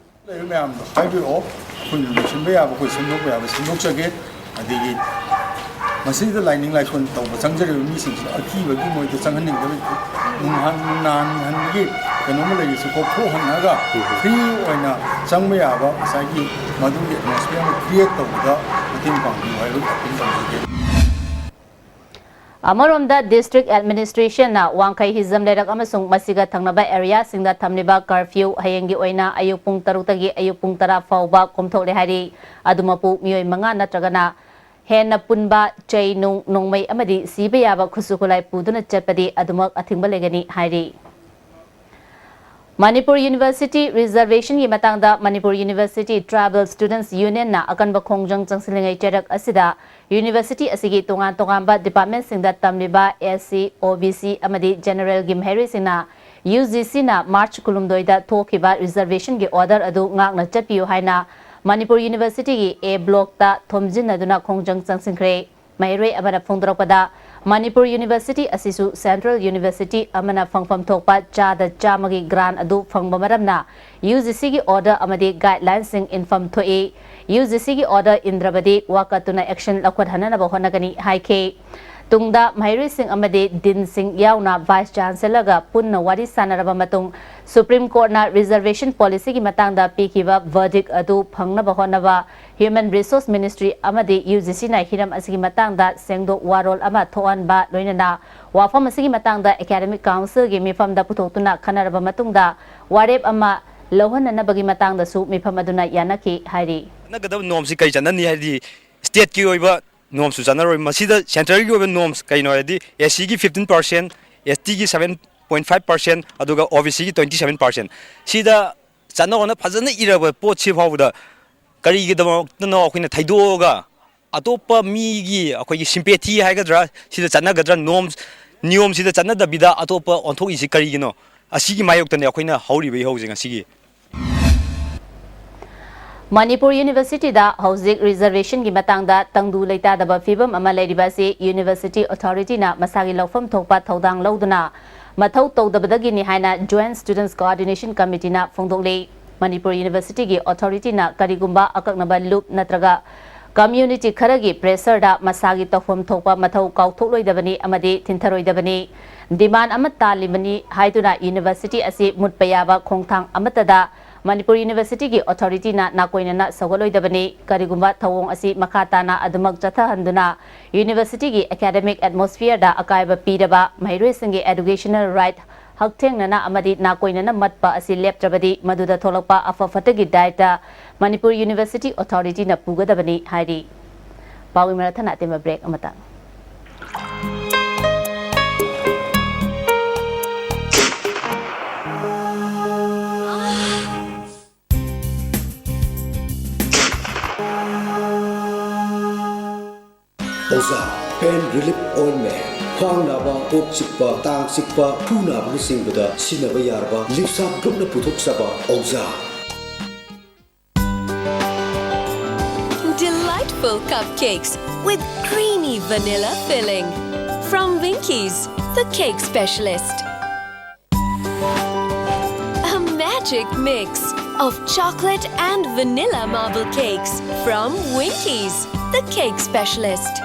ꯂꯩꯕ ꯃꯌꯥꯝꯗꯣ ꯍꯥꯏꯕꯤꯔꯛꯑꯣ, ꯑꯩꯈꯣꯏꯅ ꯂꯣꯏꯁꯤꯟꯕ ꯌꯥꯕ ꯑꯩꯈꯣꯏ ꯁꯦꯝꯗꯣꯛꯄ ꯌꯥꯕ ꯁꯦꯝꯗꯣꯛꯆꯒꯦ꯫ ꯑꯗꯒꯤ ꯃꯁꯤꯗ ꯂꯥꯏꯅꯤꯡ ꯂꯥꯏꯁꯣꯟ ꯇꯧꯕ ꯆꯪꯖꯔꯤꯕ ꯃꯤꯁꯤꯡꯁꯤꯗ ꯑꯀꯤꯕꯒꯤ ꯃꯣꯏꯗ ꯆꯪꯍꯟꯅꯤꯡꯗꯕ, ꯅꯨꯡꯍꯟ ꯅꯥꯟꯍꯟꯕꯒꯤ ꯀꯩꯅꯣꯝꯃ ꯂꯩꯔꯤꯁꯤ ꯀꯣꯛꯊꯣꯛꯍꯟꯅꯔꯒ ꯐ꯭ꯔꯤ ꯑꯣꯏꯅ ꯆꯪꯕ ꯌꯥꯕ ꯉꯁꯥꯏꯒꯤ ꯃꯗꯨꯒꯤ ꯑꯦꯠꯃꯣꯁꯐꯤꯌꯔ ꯑꯃ ꯀ꯭ꯔꯤꯌꯦꯠ ꯇꯧꯕꯗ ꯃꯇꯦꯡ ꯄꯥꯡꯕꯤꯌꯨ ꯍꯥꯏꯕ ꯑꯄꯤꯜ ꯇꯧꯖꯒꯦ꯫ ꯑꯃꯔꯣꯝꯗ, District Administration ꯅ ꯋꯥꯡꯈꯩ ꯍꯤꯖꯝ ꯂꯩꯔꯛ ꯑꯃꯁꯨꯡ ꯃꯁꯤꯒ ꯊꯪꯅꯕ ꯑꯦꯔꯤꯌꯥꯁꯤꯡꯗ ꯊꯝꯂꯤꯕ ꯀꯔꯐ꯭ꯌꯨ ꯍꯌꯦꯡꯒꯤ ꯑꯣꯏꯅ ꯑꯌꯨꯛ ꯄꯨꯡ ꯇꯔꯨꯛꯇꯒꯤ ꯑꯌꯨꯛ ꯄꯨꯡ ꯇꯔꯥ ꯐꯥꯎꯕ ꯀꯣꯝꯊꯣꯛꯂꯦ ꯍꯥꯏꯔꯤ꯫ ꯑꯗꯨꯃꯛꯄꯨ, ꯃꯤꯑꯣꯏ ꯃꯉꯥ ꯅꯠꯇ꯭ꯔꯒꯅ ꯍꯦꯟꯅ ꯄꯨꯟꯕ ꯆꯩ ꯅꯨꯡ, ꯅꯣꯡꯃꯩ ꯑꯃꯗꯤ ꯁꯤꯕ ꯌꯥꯕ ꯈꯨꯠꯁꯨ ꯈꯨꯠꯂꯥꯏ ꯄꯨꯗꯨꯅ ꯆꯠꯄꯗꯤ ꯑꯗꯨꯃꯛ ꯑꯊꯤꯡꯕ ꯂꯩꯒꯅꯤ ꯍꯥꯏꯔꯤ꯫ ꯃꯅꯤꯄꯨꯔ University Reservation ꯒꯤ ꯃꯇꯥꯡꯗ Manipur University Tribal Students Union ꯅ ꯑꯀꯟꯕ ꯈꯣꯡꯖꯪ ꯆꯪꯁꯤꯜꯂꯤꯉꯩ ꯆꯩꯔꯛ ꯑꯁꯤꯗ University ꯑꯁꯤꯒꯤ ꯇꯣꯉꯥꯟ ꯇꯣꯉꯥꯟꯕ department ꯁꯤꯡꯗ ꯇꯝꯂꯤꯕ S C, O B C ꯑꯃꯗꯤ General ꯒꯤ ꯃꯍꯩꯔꯣꯏꯁꯤꯡꯅ U G C ꯅ March ꯀꯨꯟꯍꯨꯝꯗꯣꯏꯗ ꯊꯣꯛꯈꯤꯕ reservation ꯒꯤ order ꯑꯗꯨ ꯉꯥꯛꯅ ꯆꯠꯄꯤꯌꯨ ꯍꯥꯏꯅ ꯃꯅꯤꯄꯨꯔ University ꯒꯤ A block ꯇ ꯊꯣꯝꯖꯤꯟꯅꯗꯨꯅ ꯈꯣꯡꯖꯪ ꯆꯪꯁꯤꯟꯈ꯭ꯔꯦ꯫ ꯃꯍꯩꯔꯣꯏ ꯑꯃꯅ ꯐꯣꯡꯗꯣꯔꯛꯄꯗ, ꯃꯅꯤꯄꯨꯔ University ꯑꯁꯤꯁꯨ Central University ꯑꯃꯅ ꯐꯪꯐꯝ ꯊꯣꯛꯄ ꯆꯥꯗ ꯆꯥꯝꯃꯒꯤ grant ꯑꯗꯨ ꯐꯪꯕ ꯃꯔꯝꯅ, U G C ꯒꯤ order ꯑꯃꯗꯤ guideline ꯁꯤꯡ ꯏꯟꯐꯝ ꯊꯣꯛꯏ꯫ U G C ꯒꯤ order ꯏꯟꯗ꯭ꯔꯕꯗꯤ, ꯋꯥꯀꯠꯇꯨꯅ action ꯂꯧꯈꯠꯍꯟꯅꯅꯕ ꯍꯣꯠꯅꯒꯅꯤ ꯍꯥꯏꯈꯤ꯫ ꯇꯨꯡꯗ ꯃꯍꯩꯔꯣꯏꯁꯤꯡ ꯑꯃꯗꯤ dean ꯁꯤꯡ ꯌꯥꯎꯅ Vice Chancellor ꯒ ꯄꯨꯟꯅ ꯋꯥꯔꯤ ꯁꯥꯟꯅꯔꯕ ꯃꯇꯨꯡ, Supreme Court ꯅ reservation policy ꯒꯤ ꯃꯇꯥꯡꯗ ꯄꯤꯈꯤꯕ verdict ꯑꯗꯨ ꯐꯪꯅꯕ ꯍꯣꯠꯅꯕ Human Resource Ministry ꯑꯃꯗꯤ U G C ꯅ ꯍꯤꯔꯝ ꯑꯁꯤꯒꯤ ꯃꯇꯥꯡꯗ ꯁꯦꯡꯗꯣꯛ ꯋꯥꯔꯣꯜ ꯑꯃ ꯊꯣꯛꯍꯟꯕ, ꯂꯣꯏꯅꯅ ꯋꯥꯐꯝ ꯑꯁꯤꯒꯤ ꯃꯇꯥꯡꯗ Academic Council ꯒꯤ ꯃꯤꯐꯝꯗ ꯄꯨꯊꯣꯛꯇꯨꯅ ꯈꯟꯅꯔꯕ ꯃꯇꯨꯡꯗ, ꯋꯥꯔꯦꯞ ꯑꯃ ꯂꯧꯍꯟꯅꯅꯕꯒꯤ ꯃꯇꯥꯡꯗꯁꯨ ꯃꯤꯐꯝ ꯑꯗꯨꯅ ꯌꯥꯅꯈꯤ ꯍꯥꯏꯔꯤ꯫ ꯆꯠꯅꯒꯗꯕ norms ꯁꯤ ꯀꯔꯤ ꯆꯠꯅꯅꯤ ꯍꯥꯏꯗꯤ, state ꯀꯤ ꯑꯣꯏꯕ norms ꯁꯨ ꯆꯠꯅꯔꯣꯏ꯫ ꯃꯁꯤꯗ central ꯒꯤ ꯑꯣꯏꯕ norms ꯀꯩꯅꯣ ꯍꯥꯏꯔꯗꯤ, S C ꯒꯤ fifteen percent, S T ꯒꯤ seven point five percent, ꯑꯗꯨꯒ O B C ꯒꯤ twenty seven percent꯫ ꯁꯤꯗ ꯆꯠꯅ ꯍꯣꯠꯅ ꯐꯖꯅ ꯏꯔꯕ ꯄꯣꯠꯁꯤ ꯐꯥꯎꯕꯗ ꯀꯔꯤꯒꯤꯗꯃꯛꯇꯅꯣ ꯑꯩꯈꯣꯏꯅ ꯊꯩꯗꯣꯛꯑꯒ ꯑꯇꯣꯞꯄ ꯃꯤꯒꯤ ꯑꯩꯈꯣꯏꯒꯤ sympathy ꯍꯥꯏꯒꯗ꯭ꯔꯥ, ꯁꯤꯗ ꯆꯠꯅꯒꯗ꯭ꯔꯥ, norms, ꯅꯤꯌꯣꯝꯁꯤꯗ ꯆꯠꯅꯗꯕꯤꯗ ꯑꯇꯣꯞꯄ ꯑꯣꯟꯊꯣꯛꯏꯁꯤ ꯀꯔꯤꯒꯤꯅꯣ? ꯑꯁꯤꯒꯤ ꯃꯥꯌꯣꯛꯇꯅꯦ ꯑꯩꯈꯣꯏꯅ ꯍꯧꯔꯤꯕ ꯏꯍꯧꯁꯦ ꯉꯁꯤꯒꯤ꯫ ꯃꯅꯤꯄꯨꯔ ꯌꯨꯅꯤꯚꯔꯁꯤꯇꯤꯗ ꯍꯧꯖꯤꯛ reservationꯒꯤ ꯃꯇꯥꯡꯗ ꯇꯪꯗꯨ ꯂꯩꯇꯥꯗꯕ ꯐꯤꯕꯝ ꯑꯃ ꯂꯩꯔꯤꯕ ꯑꯁꯤ ꯌꯨꯅꯤꯚꯔꯁꯤꯇꯤ ꯑꯣꯊꯣꯔꯤꯇꯤꯅ ꯃꯁꯥꯒꯤ ꯂꯧꯐꯝ ꯊꯣꯛꯄ ꯊꯧꯗꯥꯡ ꯂꯧꯗꯨꯅ ꯃꯊꯧ ꯇꯧꯗꯕꯗꯒꯤꯅꯤ ꯍꯥꯏꯅ Joint Students Coordination Committeeꯅ ꯐꯣꯡꯗꯣꯛꯂꯤ꯫ ꯃꯅꯤꯄꯨꯔ ꯌꯨꯅꯤꯚꯔꯁꯤꯇꯤꯒꯤ ꯑꯣꯊꯣꯔꯤꯇꯤꯅ ꯀꯔꯤꯒꯨꯝꯕ ꯑꯀꯛꯅꯕ ꯂꯨꯞ ꯅꯠꯇ꯭ꯔꯒ community ꯈꯔꯒꯤ pressureꯗ ꯃꯁꯥꯒꯤ ꯇꯧꯐꯝ ꯊꯣꯛꯄ ꯃꯊꯧ ꯀꯥꯎꯊꯣꯛꯂꯣꯏꯗꯕꯅꯤ ꯑꯃꯗꯤ ꯊꯤꯟꯊꯔꯣꯏꯗꯕꯅꯤ꯫ Demand ꯑꯃ ꯇꯥꯜꯂꯤꯕꯅꯤ ꯍꯥꯏꯗꯨꯅ ꯌꯨꯅꯤꯚꯔꯁꯤꯇꯤ ꯑꯁꯤ ꯃꯨꯠꯄ ꯌꯥꯕ ꯈꯣꯡꯊꯥꯡ ꯑꯃꯠꯇꯗ ꯃꯅꯤꯄꯨꯔ ꯌꯨꯅꯤꯚꯔꯁꯤꯇꯤꯒꯤ ꯑꯣꯊꯣꯔꯤꯇꯤꯅ ꯅꯥꯀꯣꯏꯅꯅ ꯁꯧꯒꯠꯂꯣꯏꯗꯕꯅꯤ꯫ ꯀꯔꯤꯒꯨꯝꯕ ꯊꯧꯑꯣꯡ ꯑꯁꯤ ꯃꯈꯥ ꯇꯥꯅ ꯑꯗꯨꯃꯛ ꯆꯠꯊꯍꯟꯗꯨꯅ ꯌꯨꯅꯤꯚꯔꯁꯤꯇꯤꯒꯤ academic atmosphereꯗ ꯑꯀꯥꯏꯕ ꯄꯤꯔꯕ ꯃꯍꯩꯔꯣꯏꯁꯤꯡꯒꯤ educational right ꯍꯛꯊꯦꯡꯅꯅ ꯑꯃꯗꯤ ꯅꯥꯀꯣꯏꯅꯅ ꯃꯠꯄ ꯑꯁꯤ ꯂꯦꯞꯇ꯭ꯔꯕꯗꯤ ꯃꯗꯨꯗ ꯊꯣꯛꯂꯛꯄ ꯑꯐ ꯐꯠꯇꯒꯤ ꯗꯥꯏꯇ ꯃꯅꯤꯄꯨꯔ ꯌꯨꯅꯤꯚꯔꯁꯤꯇꯤ ꯑꯣꯊꯣꯔꯤꯇꯤꯅ ꯄꯨꯒꯗꯕꯅꯤ ꯍꯥꯏꯔꯤ꯫ ꯄꯥꯎꯒꯤ ꯃꯔꯛ ꯊꯠꯅ ꯑꯇꯦꯟꯕ break ꯑꯃꯇꯪ꯫ ꯑꯣꯖꯥ, pain relief ointment, ꯈ꯭ꯋꯥꯡ ꯅꯥꯕ, ꯀꯣꯛ ꯆꯤꯛꯄ, ꯇꯥꯡ ꯆꯤꯛꯄ, ꯈꯨ ꯅꯥꯕꯅꯆꯤꯡꯕꯗ ꯁꯤꯖꯤꯟꯅꯕ ꯌꯥꯔꯕ ꯂꯤꯞꯁꯥꯞ ꯒ꯭ꯔꯨꯞꯅ ꯄꯨꯊꯣꯛꯆꯕ ꯑꯣꯖꯥ꯫ Delightful cupcakes with creamy vanilla filling from Winkies, the cake specialist. A magic mix of chocolate and vanilla marble cakes from Winkies, the cake specialist.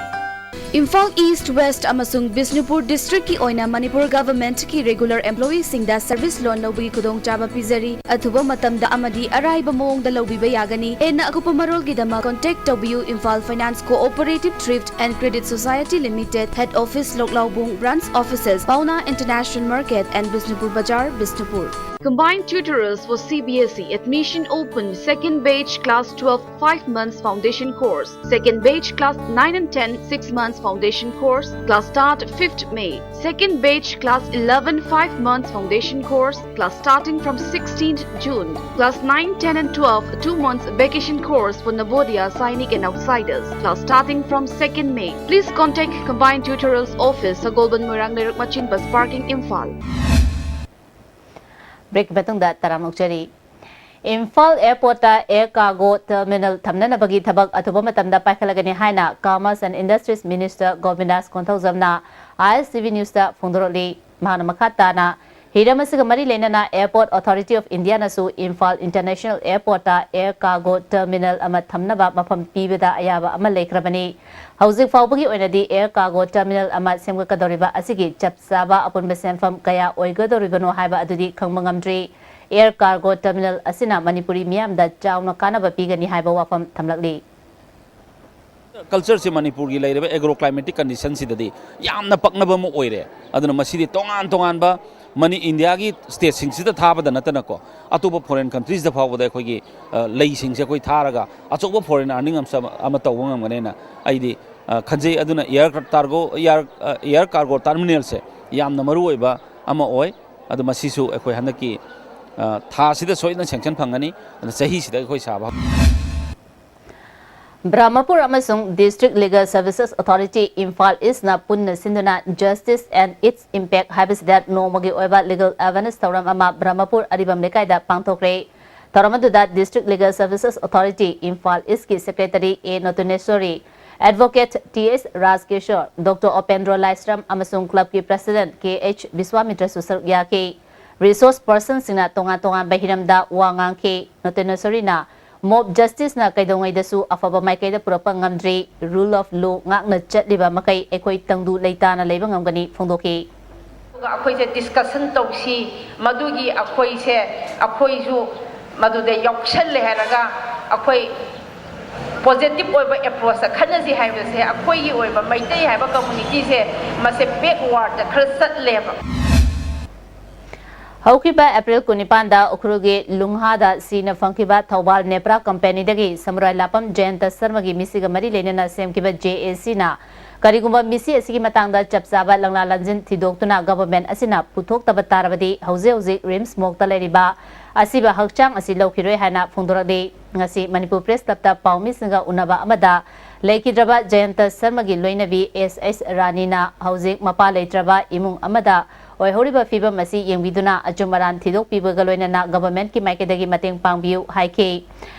Imphal east, West ꯑꯃꯁꯨꯡ ꯕꯤꯁꯅꯨꯄꯨꯔ ꯗꯤꯁꯇ꯭ꯔꯤꯛꯀꯤ ꯑꯣꯏꯅ ꯃꯅꯤꯄꯨꯔ ꯒꯚꯔꯟꯃꯦꯟꯠꯀꯤ regular employeeꯁꯤꯡꯗ service loan ꯂꯧꯕꯒꯤ ꯈꯨꯗꯣꯡꯆꯥꯕ ꯄꯤꯖꯔꯤ꯫ ꯑꯊꯨꯕ ꯃꯇꯝꯗ ꯑꯃꯗꯤ ꯑꯔꯥꯏꯕ ꯃꯑꯣꯡꯗ ꯂꯧꯕꯤꯕ ꯌꯥꯒꯅꯤ꯫ ꯍꯦꯟꯅ ꯑꯀꯨꯞꯄ ꯃꯔꯣꯜꯒꯤꯗꯃꯛ contact ꯇꯧꯕꯤꯌꯨ, Imphal Finance Cooperative Thrift and Credit Society Limited, Head Office, ꯂꯣꯛꯂꯥꯎꯕꯨꯡ, Branch Offices, Paona International Market and Bishnupur Bazar, Bishnupur. Combined tutorials for C B S E. Admission open. Second batch class twelve, five months foundation course. Second batch class nine and ten, six months foundation course. Class start fifth May. Second batch class eleven, five months foundation course. Class starting from sixteenth June. Class nine, ten and twelve, two months vacation course for Navodaya, Sainik and outsiders. Class starting from second May. Please contact Combined Tutorials Office, Sagolban Moirang Leiruk Machin Bus Parking, Imphal. Break ꯃꯇꯨꯡꯗ ꯇꯔꯥꯝꯅ ꯑꯣꯛꯆꯔꯤ꯫ ꯏꯝꯐꯥꯜ airportꯇ air cargo terminal ꯊꯝꯅꯅꯕꯒꯤ ꯊꯕꯛ ꯑꯊꯨꯕ ꯃꯇꯝꯗ ꯄꯥꯏꯈꯠꯂꯒꯅꯤ ꯍꯥꯏꯅ Commerce and Industries Minister ꯒꯣꯕꯤꯟꯗꯥꯁ ꯀꯣꯟꯊꯧꯖꯝꯅ ISTV Newsꯇ ꯐꯣꯡꯗꯣꯔꯛꯂꯤ꯫ ꯃꯍꯥꯛꯅ ꯃꯈꯥ ꯇꯥꯅ ꯍꯤꯔꯝ ꯑꯁꯤꯒ ꯃꯔꯤ ꯂꯩꯅꯅ Airport Authority of Indiaꯅꯁꯨ Imphal International Airportꯇ air cargo terminal ꯑꯃ ꯊꯝꯅꯕ ꯃꯐꯝ ꯄꯤꯕꯗ ꯑꯌꯥꯕ ꯑꯃ ꯂꯩꯈ꯭ꯔꯕꯅꯤ꯫ ꯍꯧꯖꯤꯛ ꯐꯥꯎꯕꯒꯤ ꯑꯣꯏꯅꯗꯤ air cargo terminal ꯑꯃ ꯁꯦꯝꯒꯠꯀꯗꯧꯔꯤꯕ ꯑꯁꯤꯒꯤ ꯆꯞ ꯆꯥꯕ ꯑꯄꯨꯟꯕ ꯁꯦꯟꯐꯝ ꯀꯌꯥ ꯑꯣꯏꯒꯗꯧꯔꯤꯕꯅꯣ ꯍꯥꯏꯕ ꯑꯗꯨꯗꯤ ꯈꯪꯕ ꯉꯝꯗ꯭ꯔꯤ꯫ Air cargo terminal ꯑꯁꯤꯅ ꯃꯅꯤꯄꯨꯔꯤ ꯃꯤꯌꯥꯝꯗ ꯆꯥꯎꯅ ꯀꯥꯟꯅꯕ ꯄꯤꯒꯅꯤ ꯍꯥꯏꯕ ꯋꯥꯐꯝ ꯊꯝꯂꯛꯂꯤ꯫ Cultureꯁꯤ ꯃꯅꯤꯄꯨꯔꯒꯤ ꯂꯩꯔꯤꯕ agroclimatic conditionꯁꯤꯗꯗꯤ ꯌꯥꯝꯅ ꯄꯛꯅꯕ ꯑꯃ ꯑꯣꯏꯔꯦ꯫ ꯑꯗꯨꯅ ꯃꯁꯤꯗꯤ ꯇꯣꯉꯥꯟ ꯇꯣꯉꯥꯟꯕ ꯃꯅꯤ-, ꯏꯟꯗꯤꯌꯥꯒꯤ stateꯁꯤꯡꯁꯤꯗ ꯊꯥꯕꯗ ꯅꯠꯇꯅꯀꯣ, ꯑꯇꯣꯞꯄ foreign countriesꯇ ꯐꯥꯎꯕꯗ ꯑꯩꯈꯣꯏꯒꯤ, ꯑ, ꯂꯩꯁꯤꯡꯁꯦ ꯑꯩꯈꯣꯏ ꯊꯥꯔꯒ ꯑꯆꯧꯕ foreign earning ꯑꯃꯁꯨ ꯑꯃ, ꯑꯃ ꯇꯧꯕ ꯉꯝꯒꯅꯦꯅ ꯑꯩꯗꯤ, ꯑ, ꯈꯟꯖꯩ꯫ ꯑꯗꯨꯅ air cargo, air, ꯑ, air cargo terminalꯁꯦ ꯌꯥꯝꯅ ꯃꯔꯨ ꯑꯣꯏꯕ ꯑꯃ ꯑꯣꯏ꯫ ꯑꯗꯨ ꯃꯁꯤꯁꯨ ꯑꯩꯈꯣꯏ ꯍꯟꯗꯛꯀꯤ, ꯑ, ꯊꯥꯁꯤꯗ ꯁꯣꯏꯗꯅ sanction ꯐꯪꯒꯅꯤ꯫ ꯑꯗꯨꯅ ꯆꯍꯤꯁꯤꯗ ꯑꯩꯈꯣꯏ ꯁꯥꯕ ꯍꯧ- ꯕ꯭ꯔꯍꯃꯄꯨꯔ ꯑꯃꯁꯨꯡ District Legal Services Authority Imphal Eastꯅ ꯄꯨꯟꯅ ꯁꯤꯟꯗꯨꯅ Justice and Its Impact ꯍꯥꯏꯕꯁꯤꯗ ꯅꯣꯡꯃꯒꯤ ꯑꯣꯏꯕ legal awareness ꯊꯧꯔꯝ ꯑꯃ ꯕ꯭ꯔꯍꯃꯄꯨꯔ ꯑꯔꯤꯕꯝ ꯂꯩꯀꯥꯏꯗ ꯄꯥꯡꯊꯣꯛꯈ꯭ꯔꯦ꯫ ꯊꯧꯔꯝ ꯑꯗꯨꯗ District Legal Services Authority Imphal Eastꯀꯤ Secretary A ꯅꯣꯇꯨꯅꯦꯁꯣꯔꯤ, Advocate T H ꯔꯥꯖꯀꯤꯁꯣꯔ, Doctor ꯎꯄꯦꯟꯗ꯭ꯔꯣ ꯂꯥꯏꯁ꯭ꯔꯝ ꯑꯃꯁꯨꯡ clubꯀꯤ President K H ꯕꯤꯁ꯭ꯋꯥꯃꯤꯇ꯭ꯔꯁꯨ ꯁꯔꯨꯛ ꯌꯥꯈꯤ꯫ Resource personꯁꯤꯡꯅ ꯇꯣꯉꯥꯟ ꯇꯣꯉꯥꯟꯕ ꯍꯤꯔꯝꯗ ꯋꯥ ꯉꯥꯡꯈꯤ꯫ ꯅꯣꯇꯨꯅꯦꯁꯣꯔꯤꯅ mob justiceꯅ ꯀꯩꯗꯧꯉꯩꯗꯁꯨ ꯑꯐꯕ ꯃꯥꯏꯀꯩꯗ ꯄꯨꯔꯛꯄ ꯉꯝꯗ꯭ꯔꯤ꯫ Rule of law ꯉꯥꯛꯅ ꯆꯠꯂꯤꯕ ꯃꯈꯩ ꯑꯩꯈꯣꯏ ꯇꯪꯗꯨ ꯂꯩꯇꯥꯅ ꯂꯩꯕ ꯉꯝꯒꯅꯤ ꯐꯣꯡꯗꯣꯛꯈꯤ꯫ ꯑꯗꯨꯒ ꯑꯩꯈꯣꯏꯁꯦ discussion ꯇꯧꯁꯤ, ꯃꯗꯨꯒꯤ ꯑꯩꯈꯣꯏꯁꯦ, ꯑꯩꯈꯣꯏꯁꯨ ꯃꯗꯨꯗ ꯌꯥꯎꯁꯜꯂꯦ ꯍꯥꯏꯔꯒ ꯑꯩꯈꯣꯏ positive ꯑꯣꯏꯕ approachꯇ ꯈꯟꯅꯁꯤ ꯍꯥꯏꯕꯁꯦ ꯑꯩꯈꯣꯏꯒꯤ ꯑꯣꯏꯕ ꯃꯩꯇꯩ ꯍꯥꯏꯕ communityꯁꯦ ꯃꯁꯦ backwardꯇ ꯈꯔ ꯆꯠꯂꯦꯕ꯫ ꯍꯧꯈꯤꯕ ꯑꯦꯄ꯭ꯔꯤꯜ ꯀꯨꯟꯅꯤꯄꯥꯟꯗ ꯎꯈ꯭ꯔꯨꯜꯒꯤ ꯂꯨꯡꯍꯥꯗ ꯁꯤꯅ ꯐꯪꯈꯤꯕ ꯊꯧꯕꯥꯜ ꯅꯦꯄ꯭ꯔꯥ ꯀꯝꯄꯦꯅꯤꯗꯒꯤ ꯁꯃꯨꯔꯥꯏ ꯂꯥꯄꯝ ꯖꯌꯟꯇ ꯁꯔꯃꯒꯤ ꯃꯤꯁꯤꯒ ꯃꯔꯤ ꯂꯩꯅꯅ ꯁꯦꯝꯈꯤꯕ ꯖꯦ ꯑꯦ ꯁꯤꯅ ꯀꯔꯤꯒꯨꯝꯕ ꯃꯤꯁꯤ ꯑꯁꯤꯒꯤ ꯃꯇꯥꯡꯗ ꯆꯞ ꯆꯥꯕ ꯂꯪꯂꯥ ꯂꯪꯖꯤꯟ ꯊꯤꯗꯣꯛꯇꯨꯅ ꯒꯚꯔꯟꯃꯦꯟꯠ ꯑꯁꯤꯅ ꯄꯨꯊꯣꯛꯇꯕ ꯇꯥꯔꯕꯗꯤ ꯍꯧꯖꯤꯛ ꯍꯧꯖꯤꯛ ꯔꯤꯝꯁ ꯃꯣꯔꯒꯇ ꯂꯩꯔꯤꯕ ꯑꯁꯤꯕ ꯍꯛꯆꯥꯡ ꯑꯁꯤ ꯂꯧꯈꯤꯔꯣꯏ ꯍꯥꯏꯅ ꯐꯣꯡꯗꯣꯔꯛꯂꯤ꯫ ꯉꯁꯤ ꯃꯅꯤꯄꯨꯔ ꯄ꯭ꯔꯦꯁ ꯀ꯭ꯂꯕꯇ ꯄꯥꯎꯃꯤꯁꯤꯡꯒ ꯎꯅꯕ ꯑꯃꯗ ꯂꯩꯈꯤꯗ꯭ꯔꯕ ꯖꯌꯟꯇ ꯁꯔꯃꯒꯤ ꯂꯣꯏꯅꯕꯤ ꯑꯦꯁ ꯑꯦꯁ ꯔꯥꯅꯤꯅ ꯍꯧꯖꯤꯛ ꯃꯄꯥ ꯂꯩꯇ꯭ꯔꯕ ꯏꯃꯨꯡ ꯑꯃꯗ ꯑꯣꯏꯍꯧꯔꯤꯕ ꯐꯤꯕꯝ ꯑꯁꯤ ꯌꯦꯡꯕꯤꯗꯨꯅ ꯑꯆꯨꯝ ꯑꯔꯥꯟ ꯊꯤꯗꯣꯛꯄꯤꯕꯒ ꯂꯣꯏꯅꯅ ꯒꯚꯔꯟꯃꯦꯟꯠꯀꯤ ꯃꯥꯏꯀꯩꯗꯒꯤ ꯃꯇꯦꯡ ꯄꯥꯡꯕꯤꯌꯨ ꯍꯥꯏꯈꯤ꯫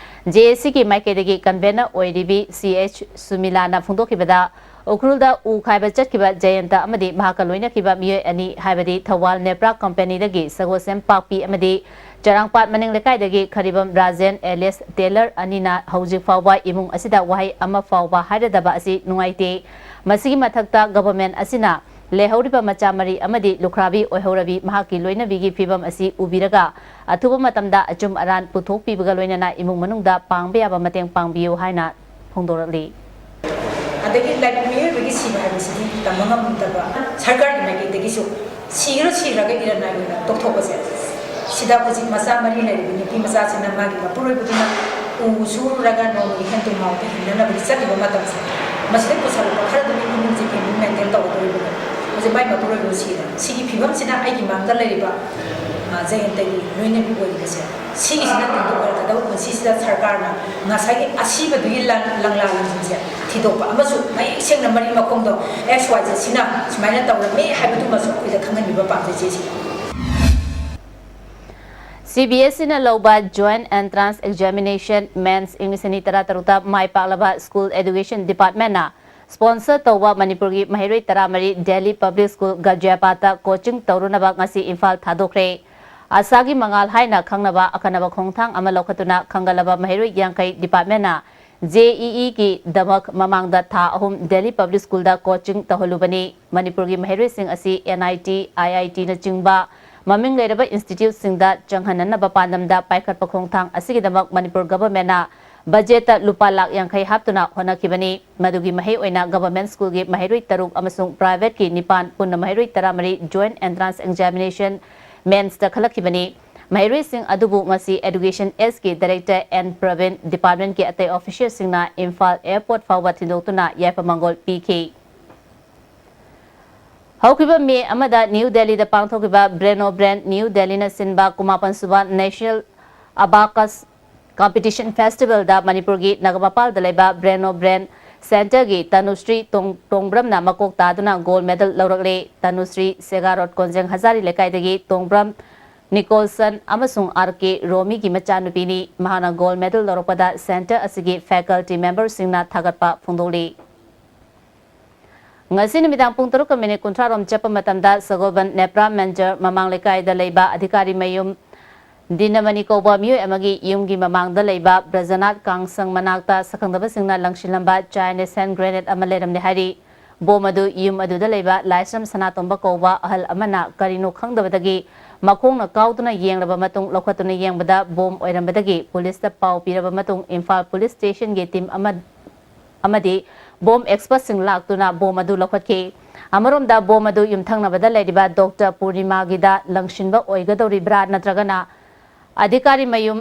ꯖꯦ ꯑꯦ ꯁꯤꯒꯤ ꯃꯥꯏꯀꯩꯗꯒꯤ ꯀꯟꯚꯦꯅꯔ ꯑꯣꯏꯔꯤꯕꯤ ꯁꯤ ꯑꯩꯆ ꯁꯨꯃꯤꯂꯥꯅ ꯐꯣꯡꯗꯣꯛꯈꯤꯕꯗ, ꯎꯈ꯭ꯔꯨꯜꯗ ꯎ ꯈꯥꯏꯕ ꯆꯠꯈꯤꯕ ꯖꯌꯟꯇ ꯑꯃꯗꯤ ꯃꯍꯥꯛꯀ ꯂꯣꯏꯅꯈꯤꯕ ꯃꯤꯑꯣꯏ ꯑꯅꯤ, ꯍꯥꯏꯕꯗꯤ ꯊꯧꯕꯥꯜ ꯅꯦꯄ꯭ꯔꯥ ꯀꯝꯄꯦꯅꯤꯗꯒꯤ ꯁꯒꯣꯜꯁꯦꯝ ꯄꯥꯛꯄꯤ ꯑꯃꯗꯤ ꯆꯔꯥꯡꯄꯥꯠ ꯃꯅꯤꯡ ꯂꯩꯀꯥꯏꯗꯒꯤ ꯈꯔꯤꯕꯝ ꯔꯥꯖꯦꯟ ꯑꯦꯂꯤꯌꯥꯁ ꯇꯦꯂꯔ ꯑꯅꯤꯅ ꯍꯧꯖꯤꯛ ꯐꯥꯎꯕ ꯏꯃꯨꯡ ꯑꯁꯤꯗ ꯋꯥꯍꯩ ꯑꯃ ꯐꯥꯎꯕ ꯍꯥꯏꯔꯗꯕ ꯑꯁꯤ ꯅꯨꯡꯉꯥꯏꯇꯦ꯫ ꯃꯁꯤꯒꯤ ꯃꯊꯛꯇ ꯒꯚꯔꯟꯃꯦꯟꯠ ꯑꯁꯤꯅ ꯂꯩꯍꯧꯔꯤꯕ ꯃꯆꯥ ꯃꯔꯤ ꯑꯃꯗꯤ ꯂꯨꯈ꯭ꯔꯥꯕꯤ ꯑꯣꯏꯍꯧꯔꯕꯤ ꯃꯍꯥꯛꯀꯤ ꯂꯣꯏꯅꯕꯤꯒꯤ ꯐꯤꯕꯝ ꯑꯁꯤ ꯎꯕꯤꯔꯒ ꯑꯊꯨꯕ ꯃꯇꯝꯗ ꯑꯆꯨꯝ ꯑꯔꯥꯟ ꯄꯨꯊꯣꯛꯄꯤꯕꯒ ꯂꯣꯏꯅꯅ ꯏꯃꯨꯡ ꯃꯅꯨꯡꯗ ꯄꯥꯡꯕ ꯌꯥꯕ ꯃꯇꯦꯡ ꯄꯥꯡꯕꯤꯌꯨ ꯍꯥꯏꯅ ꯐꯣꯡꯗꯣꯔꯛꯂꯤ꯫ ꯑꯗꯒꯤ ꯂꯥꯏ-, ꯃꯤꯑꯣꯏꯕꯒꯤ ꯁꯤꯕ ꯍꯥꯏꯕꯁꯤꯗꯤ ꯇꯝꯕ ꯉꯝꯗꯕ, ꯁꯔꯀꯥꯔꯒꯤ ꯃꯥꯏꯀꯩꯗꯒꯤꯁꯨ ꯁꯤꯔꯣ ꯁꯤꯔꯒ ꯏꯔꯟ ꯅꯥꯏ ꯑꯣꯏꯅ ꯇꯣꯛꯊꯣꯛꯄꯁꯦ, ꯁꯤꯗ ꯍꯧꯖꯤꯛ ꯃꯆꯥ ꯃꯔꯤ ꯂꯩꯔꯤꯕ ꯅꯨꯄꯤ ꯃꯆꯥꯁꯤꯅ ꯃꯥꯒꯤ ꯃꯄꯨꯔꯣꯏꯕꯗꯨꯅ ꯎ ꯁꯨꯔꯨꯔꯒ ꯅꯣꯡꯃꯒꯤ ꯍꯦꯟ ꯇꯨꯝ ꯍꯥꯎꯗ ꯍꯤꯡꯅꯅꯕꯒꯤ ꯆꯠꯂꯤꯕ ꯃꯇꯝꯁꯦ, ꯃꯁꯤꯗ ꯄꯨꯁꯜꯂꯛꯄ ꯈꯔꯗꯨꯅ ꯏꯃꯨꯡꯁꯦ ꯀꯩꯅꯣ ꯃꯦꯟꯇꯦꯟ ꯇꯧꯒꯗꯧꯔꯤꯕꯅꯤ꯫ ꯍꯧꯖꯤꯛ ꯃꯥꯏ ꯃꯄꯨꯔꯣꯏꯕꯗꯨ ꯁꯤꯔꯦ꯫ ꯁꯤꯒꯤ ꯐꯤꯕꯝꯁꯤꯅ ꯑꯩꯒꯤ ꯃꯥꯡꯗ ꯂꯩꯔꯤꯕ, ꯑ, ꯖꯌꯟꯇꯒꯤ ꯂꯣꯏꯅꯕꯤ ꯑꯣꯏꯔꯤꯕꯁꯦ, ꯁꯤꯒꯤꯁꯤꯅ ꯇꯦꯡꯊꯣꯛ ꯑꯣꯏꯔꯛꯀꯗꯕ ꯄꯨꯟꯁꯤꯁꯤꯗ ꯁꯔꯀꯥꯔꯅ ꯉꯁꯥꯏꯒꯤ ꯑꯁꯤꯕꯗꯨꯒꯤ ꯂꯪ-, ꯂꯪꯂꯥ ꯂꯪꯁꯤꯟꯁꯦ ꯊꯤꯗꯣꯛꯄ ꯑꯃꯁꯨ ꯃꯌꯦꯛ ꯁꯦꯡꯅ ꯃꯔꯤ ꯃꯈꯣꯡꯗꯣ ꯑꯦꯛꯁ ꯋꯥꯏ ꯖꯦꯠ ꯁꯤꯅ ꯁꯨꯃꯥꯏꯅ ꯇꯧꯔꯝꯃꯤ ꯍꯥꯏꯕꯗꯨꯃꯁꯨ ꯑꯩꯈꯣꯏꯗ ꯈꯪꯍꯟꯕꯤꯕ ꯄꯥꯝꯖꯩ ꯆꯦꯁꯤꯗ꯫ ꯁꯤ ꯕꯤ ꯑꯦꯁ ꯏꯅ ꯂꯧꯕ Joint Entrance Examination, ꯃꯦꯟꯁ, ꯏꯪ ꯂꯤꯁꯤꯡ ꯑꯅꯤ ꯇꯔꯥꯇꯔꯨꯛꯇ ꯃꯥꯏ ꯄꯥꯛꯂꯕ ꯁ꯭ꯀꯨꯜ ꯑꯦꯗꯨꯀꯦꯁꯟ ꯗꯤꯄꯥꯔꯠꯃꯦꯟꯠꯅ ꯁ꯭ꯄꯣꯟꯁꯔ ꯇꯧꯕ ꯃꯅꯤꯄꯨꯔꯒꯤ ꯃꯍꯩꯔꯣꯏ ꯇꯔꯥꯃꯔꯤ ꯗꯦꯜꯂꯤ ꯄꯕ꯭ꯂꯤꯛ ꯁ꯭ꯀꯨꯜ ꯒꯖꯤꯌꯥꯕꯥꯗꯇ ꯀꯣꯆꯤꯡ ꯇꯧꯔꯨꯅꯕ ꯉꯁꯤ ꯏꯝꯐꯥꯜ ꯊꯥꯗꯣꯛꯈ꯭ꯔꯦ꯫ ꯑꯁꯥꯒꯤ ꯃꯉꯥꯜ ꯍꯥꯏꯅ ꯈꯪꯅꯕ ꯑꯈꯟꯅꯕ ꯈꯣꯡꯊꯥꯡ ꯑꯃ ꯂꯧꯈꯠꯇꯨꯅ ꯈꯪꯒꯠꯂꯕ ꯃꯍꯩꯔꯣꯏ ꯌꯥꯡꯈꯩ ꯗꯤꯄꯥꯔꯠꯃꯦꯟꯠꯅ ꯖꯦ ꯏ ꯏꯒꯤꯗꯃꯛ ꯃꯃꯥꯡꯗ ꯊꯥ ꯑꯍꯨꯝ ꯗꯦꯜꯂꯤ ꯄꯕ꯭ꯂꯤꯛ ꯁ꯭ꯀꯨꯜꯗ ꯀꯣꯆꯤꯡ ꯇꯧꯍꯜꯂꯨꯕꯅꯤ꯫ ꯃꯅꯤꯄꯨꯔꯒꯤ ꯃꯍꯩꯔꯣꯏꯁꯤꯡ ꯑꯁꯤ ꯑꯦꯟ ꯑꯥꯏ ꯇꯤ, ꯑꯥꯏ ꯑꯥꯏ ꯇꯤꯅꯆꯤꯡꯕ ꯃꯃꯤꯡ ꯂꯩꯔꯕ ꯏꯟꯁꯇꯤꯇ꯭ꯌꯨꯠꯁꯤꯡꯗ ꯆꯪꯍꯟꯅꯅꯕ ꯄꯥꯟꯗꯝꯗ ꯄꯥꯏꯈꯠꯄ ꯈꯣꯡꯊꯥꯡ ꯑꯁꯤꯒꯤꯗꯃꯛ ꯃꯅꯤꯄꯨꯔ ꯒꯚꯔꯟꯃꯦꯟꯠꯅ ꯕꯖꯦꯠꯇ ꯂꯨꯄꯥ ꯂꯥꯈ ꯌꯥꯡꯈꯩ ꯍꯥꯞꯇꯨꯅ ꯍꯣꯠꯅꯈꯤꯕꯅꯤ꯫ ꯃꯗꯨꯒꯤ ꯃꯍꯩ ꯑꯣꯏꯅ ꯒꯚꯔꯟꯃꯦꯟꯠ ꯁ꯭ꯀꯨꯜꯒꯤ ꯃꯍꯩꯔꯣꯏ ꯇꯔꯨꯛ ꯑꯃꯁꯨꯡ ꯄ꯭ꯔꯥꯏꯚꯦꯠꯀꯤ ꯅꯤꯄꯥꯟ, ꯄꯨꯟꯅ ꯃꯍꯩꯔꯣꯏ ꯇꯔꯥꯃꯔꯤ Joint Entrance Examination, ꯃꯦꯟꯁꯇ ꯈꯜꯂꯛꯈꯤꯕꯅꯤ꯫ ꯃꯍꯩꯔꯣꯏꯁꯤꯡ ꯑꯗꯨꯕꯨ ꯉꯁꯤ ꯑꯦꯗꯨꯀꯦꯁꯟ ꯑꯦꯁꯀꯤ ꯗꯥꯏꯔꯦꯛꯇꯔ ꯑꯦꯟ ꯄ꯭ꯔꯕꯤꯟ, ꯗꯤꯄꯥꯔꯠꯃꯦꯟꯠꯀꯤ ꯑꯇꯩ ꯑꯣꯐꯤꯁꯤꯌꯦꯜꯁꯤꯡꯅ ꯏꯝꯐꯥꯜ ꯑꯦꯌꯔꯄꯣꯔꯠ ꯐꯥꯎꯕ ꯊꯤꯟꯗꯣꯛꯇꯨꯅ ꯌꯥꯏꯐ ꯃꯪꯒꯣꯜ ꯄꯤꯈꯤ꯫ ꯍꯧꯈꯤꯕ ꯃꯦ ꯑꯃꯗ ꯅ꯭ꯌꯨ ꯗꯦꯜꯂꯤꯗ ꯄꯥꯡꯊꯣꯛꯈꯤꯕ ꯕ꯭ꯔꯦꯟ ꯑꯣ ꯕ꯭ꯔꯦꯟ ꯅ꯭ꯌꯨ ꯗꯦꯜꯂꯤꯅ ꯁꯤꯟꯕ ꯀꯨꯟꯃꯥꯄꯟ ꯁꯨꯕ ꯅꯦꯁꯅꯦꯜ ꯑꯕꯥꯀꯁ ꯀꯝꯄꯤꯇꯤꯁꯟ ꯐꯦꯁꯇꯤꯚꯦꯜꯗ ꯃꯅꯤꯄꯨꯔꯒꯤ ꯅꯒꯥꯃꯄꯥꯜꯗ ꯂꯩꯕ ꯕ꯭ꯔꯦꯟ ꯑꯣ ꯕ꯭ꯔꯦꯟ ꯁꯦꯟꯇꯔꯒꯤ ꯇꯅꯨꯁ꯭ꯔꯤ ꯇꯣꯡ-, ꯇꯣꯡꯕ꯭ꯔꯝꯅ ꯃꯀꯣꯛ ꯇꯥꯗꯨꯅ ꯒꯣꯜ ꯃꯦꯗꯜ ꯂꯧꯔꯛꯂꯦ꯫ ꯇꯅꯨꯁ꯭ꯔꯤ ꯁꯦꯒꯥꯔꯣꯠ ꯀꯣꯟꯖꯦꯡ ꯍꯖꯥꯔꯤ ꯂꯩꯀꯥꯏꯗꯒꯤ ꯇꯣꯡꯕ꯭ꯔꯝ ꯅꯤꯀꯣꯜꯁꯟ ꯑꯃꯁꯨꯡ ꯑꯥꯔ ꯀꯦ ꯔꯣꯃꯤꯒꯤ ꯃꯆꯥꯅꯨꯄꯤꯅꯤ꯫ ꯃꯍꯥꯛꯅ ꯒꯣꯜ ꯃꯦꯗꯜ ꯂꯧꯔꯛꯄꯗ ꯁꯦꯟꯇꯔ ꯑꯁꯤꯒꯤ ꯐꯦꯀꯜꯇꯤ ꯃꯦꯝꯕꯔꯁꯤꯡꯅ ꯊꯥꯒꯠꯄ ꯐꯣꯡꯗꯣꯛꯂꯤ꯫ ꯉꯁꯤ ꯅꯨꯃꯤꯗꯥꯡ ꯄꯨꯡ ꯇꯔꯨꯛꯀ ꯃꯤꯅꯤꯠ ꯀꯨꯟꯊ꯭ꯔꯥ ꯔꯣꯝ ꯆꯠꯄ ꯃꯇꯝꯗ ꯁꯒꯣꯜꯕꯟ ꯅꯦꯄ꯭ꯔꯥ ꯃꯦꯟꯖꯔ ꯃꯃꯥꯡ ꯂꯩꯀꯥꯏꯗ ꯂꯩꯕ ꯑꯙꯤꯀꯥꯔꯤ ꯃꯌꯨꯝ ꯗꯤꯅꯃꯅꯤ ꯀꯧꯕ ꯃꯤꯑꯣꯏ ꯑꯃꯒꯤ ꯌꯨꯝꯒꯤ ꯃꯃꯥꯡꯗ ꯂꯩꯕ ꯕ꯭ꯔꯖꯅꯥꯊ ꯀꯥꯡꯁꯪ ꯃꯅꯥꯛꯇ ꯁꯛꯈꯪꯗꯕꯁꯤꯡꯅ ꯂꯪꯁꯤꯜꯂꯝꯕ ꯆꯥꯏꯅꯤꯁ ꯍꯦꯟ ꯒ꯭ꯔꯦꯅꯦꯗ ꯑꯃ ꯂꯩꯔꯝꯂꯦ ꯍꯥꯏꯔꯤ꯫ ꯕꯣꯝ ꯑꯗꯨ ꯌꯨꯝ ꯑꯗꯨꯗ ꯂꯩꯕ ꯂꯥꯏꯁ꯭ꯔꯝ ꯁꯅꯥꯇꯣꯝꯕ ꯀꯧꯕ ꯑꯍꯜ ꯑꯃꯅ ꯀꯔꯤꯅꯣ ꯈꯪꯗꯕꯗꯒꯤ ꯃꯈꯣꯡꯅ ꯀꯥꯎꯗꯨꯅ ꯌꯦꯡꯂꯕ ꯃꯇꯨꯡ ꯂꯧꯈꯠꯇꯨꯅ ꯌꯦꯡꯕꯗ ꯕꯣꯝ ꯑꯣꯏꯔꯝꯕꯗꯒꯤ ꯄꯨꯂꯤꯁꯇ ꯄꯥꯎ ꯄꯤꯔꯕ ꯃꯇꯨꯡ ꯏꯝꯐꯥꯜ ꯄꯨꯂꯤꯁ ꯁ꯭ꯇꯦꯁꯟꯒꯤ ꯇꯤꯝ ꯑꯃ ꯑꯃꯗꯤ ꯕꯣꯝ ꯑꯦꯛꯁꯄꯔꯠꯁꯤꯡ ꯂꯥꯛꯇꯨꯅ ꯕꯣꯝ ꯑꯗꯨ ꯂꯧꯈꯠꯈꯤ꯫ ꯑꯃꯔꯣꯝꯗ ꯕꯣꯝ ꯑꯗꯨ ꯌꯨꯝꯊꯪꯅꯕꯗ ꯂꯩꯔꯤꯕ ꯗꯣꯛꯇꯔ ꯄꯨꯔꯅꯤꯃꯥꯒꯤꯗ ꯂꯪꯁꯤꯟꯕ ꯑꯣꯏꯒꯗꯧꯔꯤꯕ꯭ꯔꯥ ꯅꯠꯇ꯭ꯔꯒꯅ ꯑꯙꯤꯀꯥꯔꯤ ꯃꯌꯨꯝ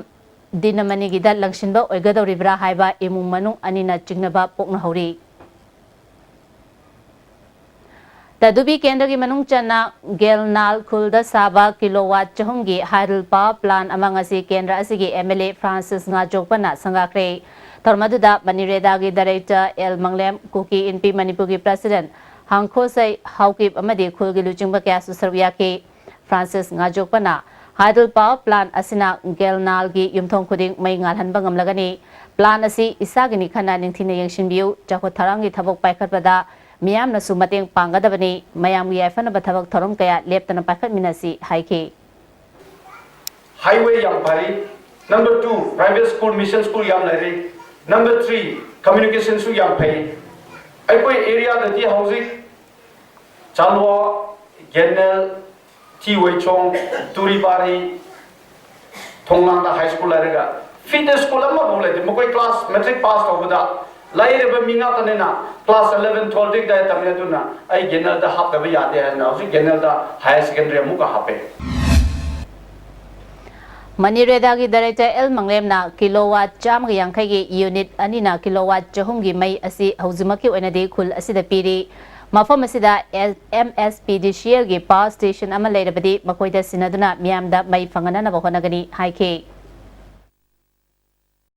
ꯗꯤꯅꯃꯅꯤꯒꯤꯗ ꯂꯪꯁꯤꯟꯕ ꯑꯣꯏꯒꯗꯧꯔꯤꯕ꯭ꯔꯥ ꯍꯥꯏꯕ ꯏꯃꯨꯡ ꯃꯅꯨꯡ ꯑꯅꯤꯅ ꯆꯤꯡꯅꯕ ꯄꯣꯛꯅꯍꯧꯔꯤ꯫ ꯇꯗꯨꯕꯤ ꯀꯦꯟꯗ꯭ꯔꯒꯤ ꯃꯅꯨꯡ ꯆꯟꯅ ꯒꯦꯜꯅꯥꯜ ꯈꯨꯜꯗ ꯁꯥꯕ ꯀꯤꯂꯣꯋꯥꯠ ꯆꯍꯨꯝꯒꯤ ꯍꯥꯏꯗꯜ ꯄꯥꯋꯔ ꯄ꯭ꯂꯥꯟ ꯑꯃ ꯉꯁꯤ ꯀꯦꯟꯗ꯭ꯔ ꯑꯁꯤꯒꯤ ꯑꯦꯝ ꯑꯦꯜ ꯑꯦ ꯐ꯭ꯔꯥꯟꯁꯤꯁ ꯉꯥꯖꯣꯛꯄꯅ ꯁꯪꯒꯥꯈ꯭ꯔꯦ꯫ ꯊꯧꯔꯝ ꯑꯗꯨꯗ ꯃꯅꯤꯔꯦꯗꯥꯒꯤ ꯗꯥꯏꯔꯦꯛꯇꯔ ꯑꯦꯜ ꯃꯪꯂꯦꯝ, ꯀꯨꯀꯤ ꯏꯟꯄꯤ ꯃꯅꯤꯄꯨꯔꯒꯤ ꯄ꯭ꯔꯁꯤꯗꯦꯟꯠ ꯍꯥꯡꯈꯣꯁꯩ ꯍꯥꯎꯀꯤꯞ ꯑꯃꯗꯤ ꯈꯨꯜꯒꯤ ꯂꯨꯆꯤꯡꯕ ꯀꯌꯥꯁꯨ ꯁꯔꯨꯛ ꯌꯥꯈꯤ꯫ ꯐ꯭ꯔꯥꯟꯁꯤꯁ ꯉꯥꯖꯣꯛꯄꯅ ꯍꯥꯏꯗꯜ ꯄꯥꯋꯔ ꯄ꯭ꯂꯥꯟ ꯑꯁꯤꯅ ꯒꯦꯜꯅꯥꯜꯒꯤ ꯌꯨꯝꯊꯣꯡ ꯈꯨꯗꯤꯡ ꯃꯩ ꯉꯥꯜꯍꯟꯕ ꯉꯝꯂꯒꯅꯤ꯫ ꯄ꯭ꯂꯥꯟ ꯑꯁꯤ ꯏꯁꯥꯒꯤꯅꯤ ꯈꯟꯅ ꯅꯤꯡꯊꯤꯅ ꯌꯦꯡꯁꯤꯟꯕꯤꯌꯨ꯫ ꯆꯥꯎꯈꯠ ꯊꯧꯔꯥꯡꯒꯤ ꯊꯕꯛ ꯄꯥꯏꯈꯠꯄꯗ ꯃꯤꯌꯥꯝꯅꯁꯨ ꯃꯇꯦꯡ ꯄꯥꯡꯒꯗꯕꯅꯤ꯫ ꯃꯌꯥꯝꯒꯤ ꯌꯥꯏꯐꯅꯕ ꯊꯕꯛ ꯊꯧꯔꯝ ꯀꯌꯥ ꯂꯦꯞꯇꯅ ꯄꯥꯏꯈꯠꯃꯤꯟꯅꯁꯤ ꯍꯥꯏꯈꯤ꯫ ꯍꯥꯏꯋꯦ ꯌꯥꯝ ꯐꯔꯤ꯫ Number two, private school, mission school ꯌꯥꯝ ꯂꯩꯔꯤ꯫ ꯅꯝꯕꯔ ꯊ꯭ꯔꯤ, ꯀꯝꯃ꯭ꯌꯨꯅꯤꯀꯦꯁꯟꯁꯨ ꯌꯥꯝ ꯐꯩ꯫ ꯑꯩꯈꯣꯏ ꯑꯦꯔꯤꯌꯥꯗꯗꯤ ꯍꯧꯖꯤꯛ ꯆꯥꯂꯣ, ꯒꯦꯅꯦꯜ, ꯊꯤꯋꯩꯆꯣꯡ, ꯇꯨꯔꯤꯕꯥꯔꯤ, ꯊꯣꯡꯂꯥꯡꯗ ꯍꯥꯏ ꯁ꯭ꯀꯨꯜ ꯂꯩꯔꯒ ꯐꯤꯠꯅꯦꯁ ꯁ꯭ꯀꯨꯜ ꯑꯃꯐꯥꯎ ꯂꯩꯇꯦ꯫ ꯃꯈꯣꯏ ꯀ꯭ꯂꯥꯁ ꯃꯦꯇ꯭ꯔꯤꯛ ꯄꯥꯁ ꯇꯧꯕꯗ ꯂꯥꯏꯔꯕ ꯃꯤ ꯉꯥꯛꯇꯅꯤꯅ ꯀ꯭ꯂꯥꯁ ꯑꯦꯂꯦꯚꯦꯟ, ꯇꯨꯋꯦꯜꯐ ꯗꯤ ꯀꯗꯥꯏ ꯇꯝꯃꯤ? ꯑꯗꯨꯅ ꯑꯩ ꯒꯦꯅꯦꯜꯗ ꯍꯥꯞꯇꯕ ꯌꯥꯗꯦ ꯍꯥꯏꯅ ꯍꯧꯖꯤꯛ ꯒꯦꯅꯦꯜꯗ ꯍꯥꯌꯔ ꯁꯦꯀꯦꯟꯗꯔꯤ ꯑꯃꯨꯛꯀ ꯍꯥꯞꯄꯦ꯫ ꯃꯅꯤꯔꯦꯗꯥꯒꯤ ꯗꯥꯏꯔꯦꯛꯇꯔ ꯑꯦꯜ ꯃꯪꯂꯦꯝꯅ ꯀꯤꯂꯣꯋꯥꯠ ꯆꯥꯝꯃꯒ ꯌꯥꯡꯈꯩꯒꯤ ꯌꯨꯅꯤꯠ ꯑꯅꯤꯅ ꯀꯤꯂꯣꯋꯥꯠ ꯆꯍꯨꯝꯒꯤ ꯃꯩ ꯑꯁꯤ ꯍꯧꯖꯤꯛꯃꯛꯀꯤ ꯑꯣꯏꯅꯗꯤ ꯈꯨꯜ ꯑꯁꯤꯗ ꯄꯤꯔꯤ꯫ ꯃꯐꯝ ꯑꯁꯤꯗ ꯑꯦꯝ ꯑꯦꯁ ꯄꯤ ꯗꯤ ꯁꯤ ꯑꯦꯜꯒꯤ ꯄꯥꯋꯔ ꯁ꯭ꯇꯦꯁꯟ ꯑꯃ ꯂꯩꯔꯕꯗꯤ ꯃꯈꯣꯏꯗ ꯁꯤꯟꯅꯗꯨꯅ ꯃꯤꯌꯥꯝꯗ ꯃꯩ ꯐꯪꯍꯟꯅꯅꯕ ꯍꯣꯠꯅꯒꯅꯤ ꯍꯥꯏꯈꯤ꯫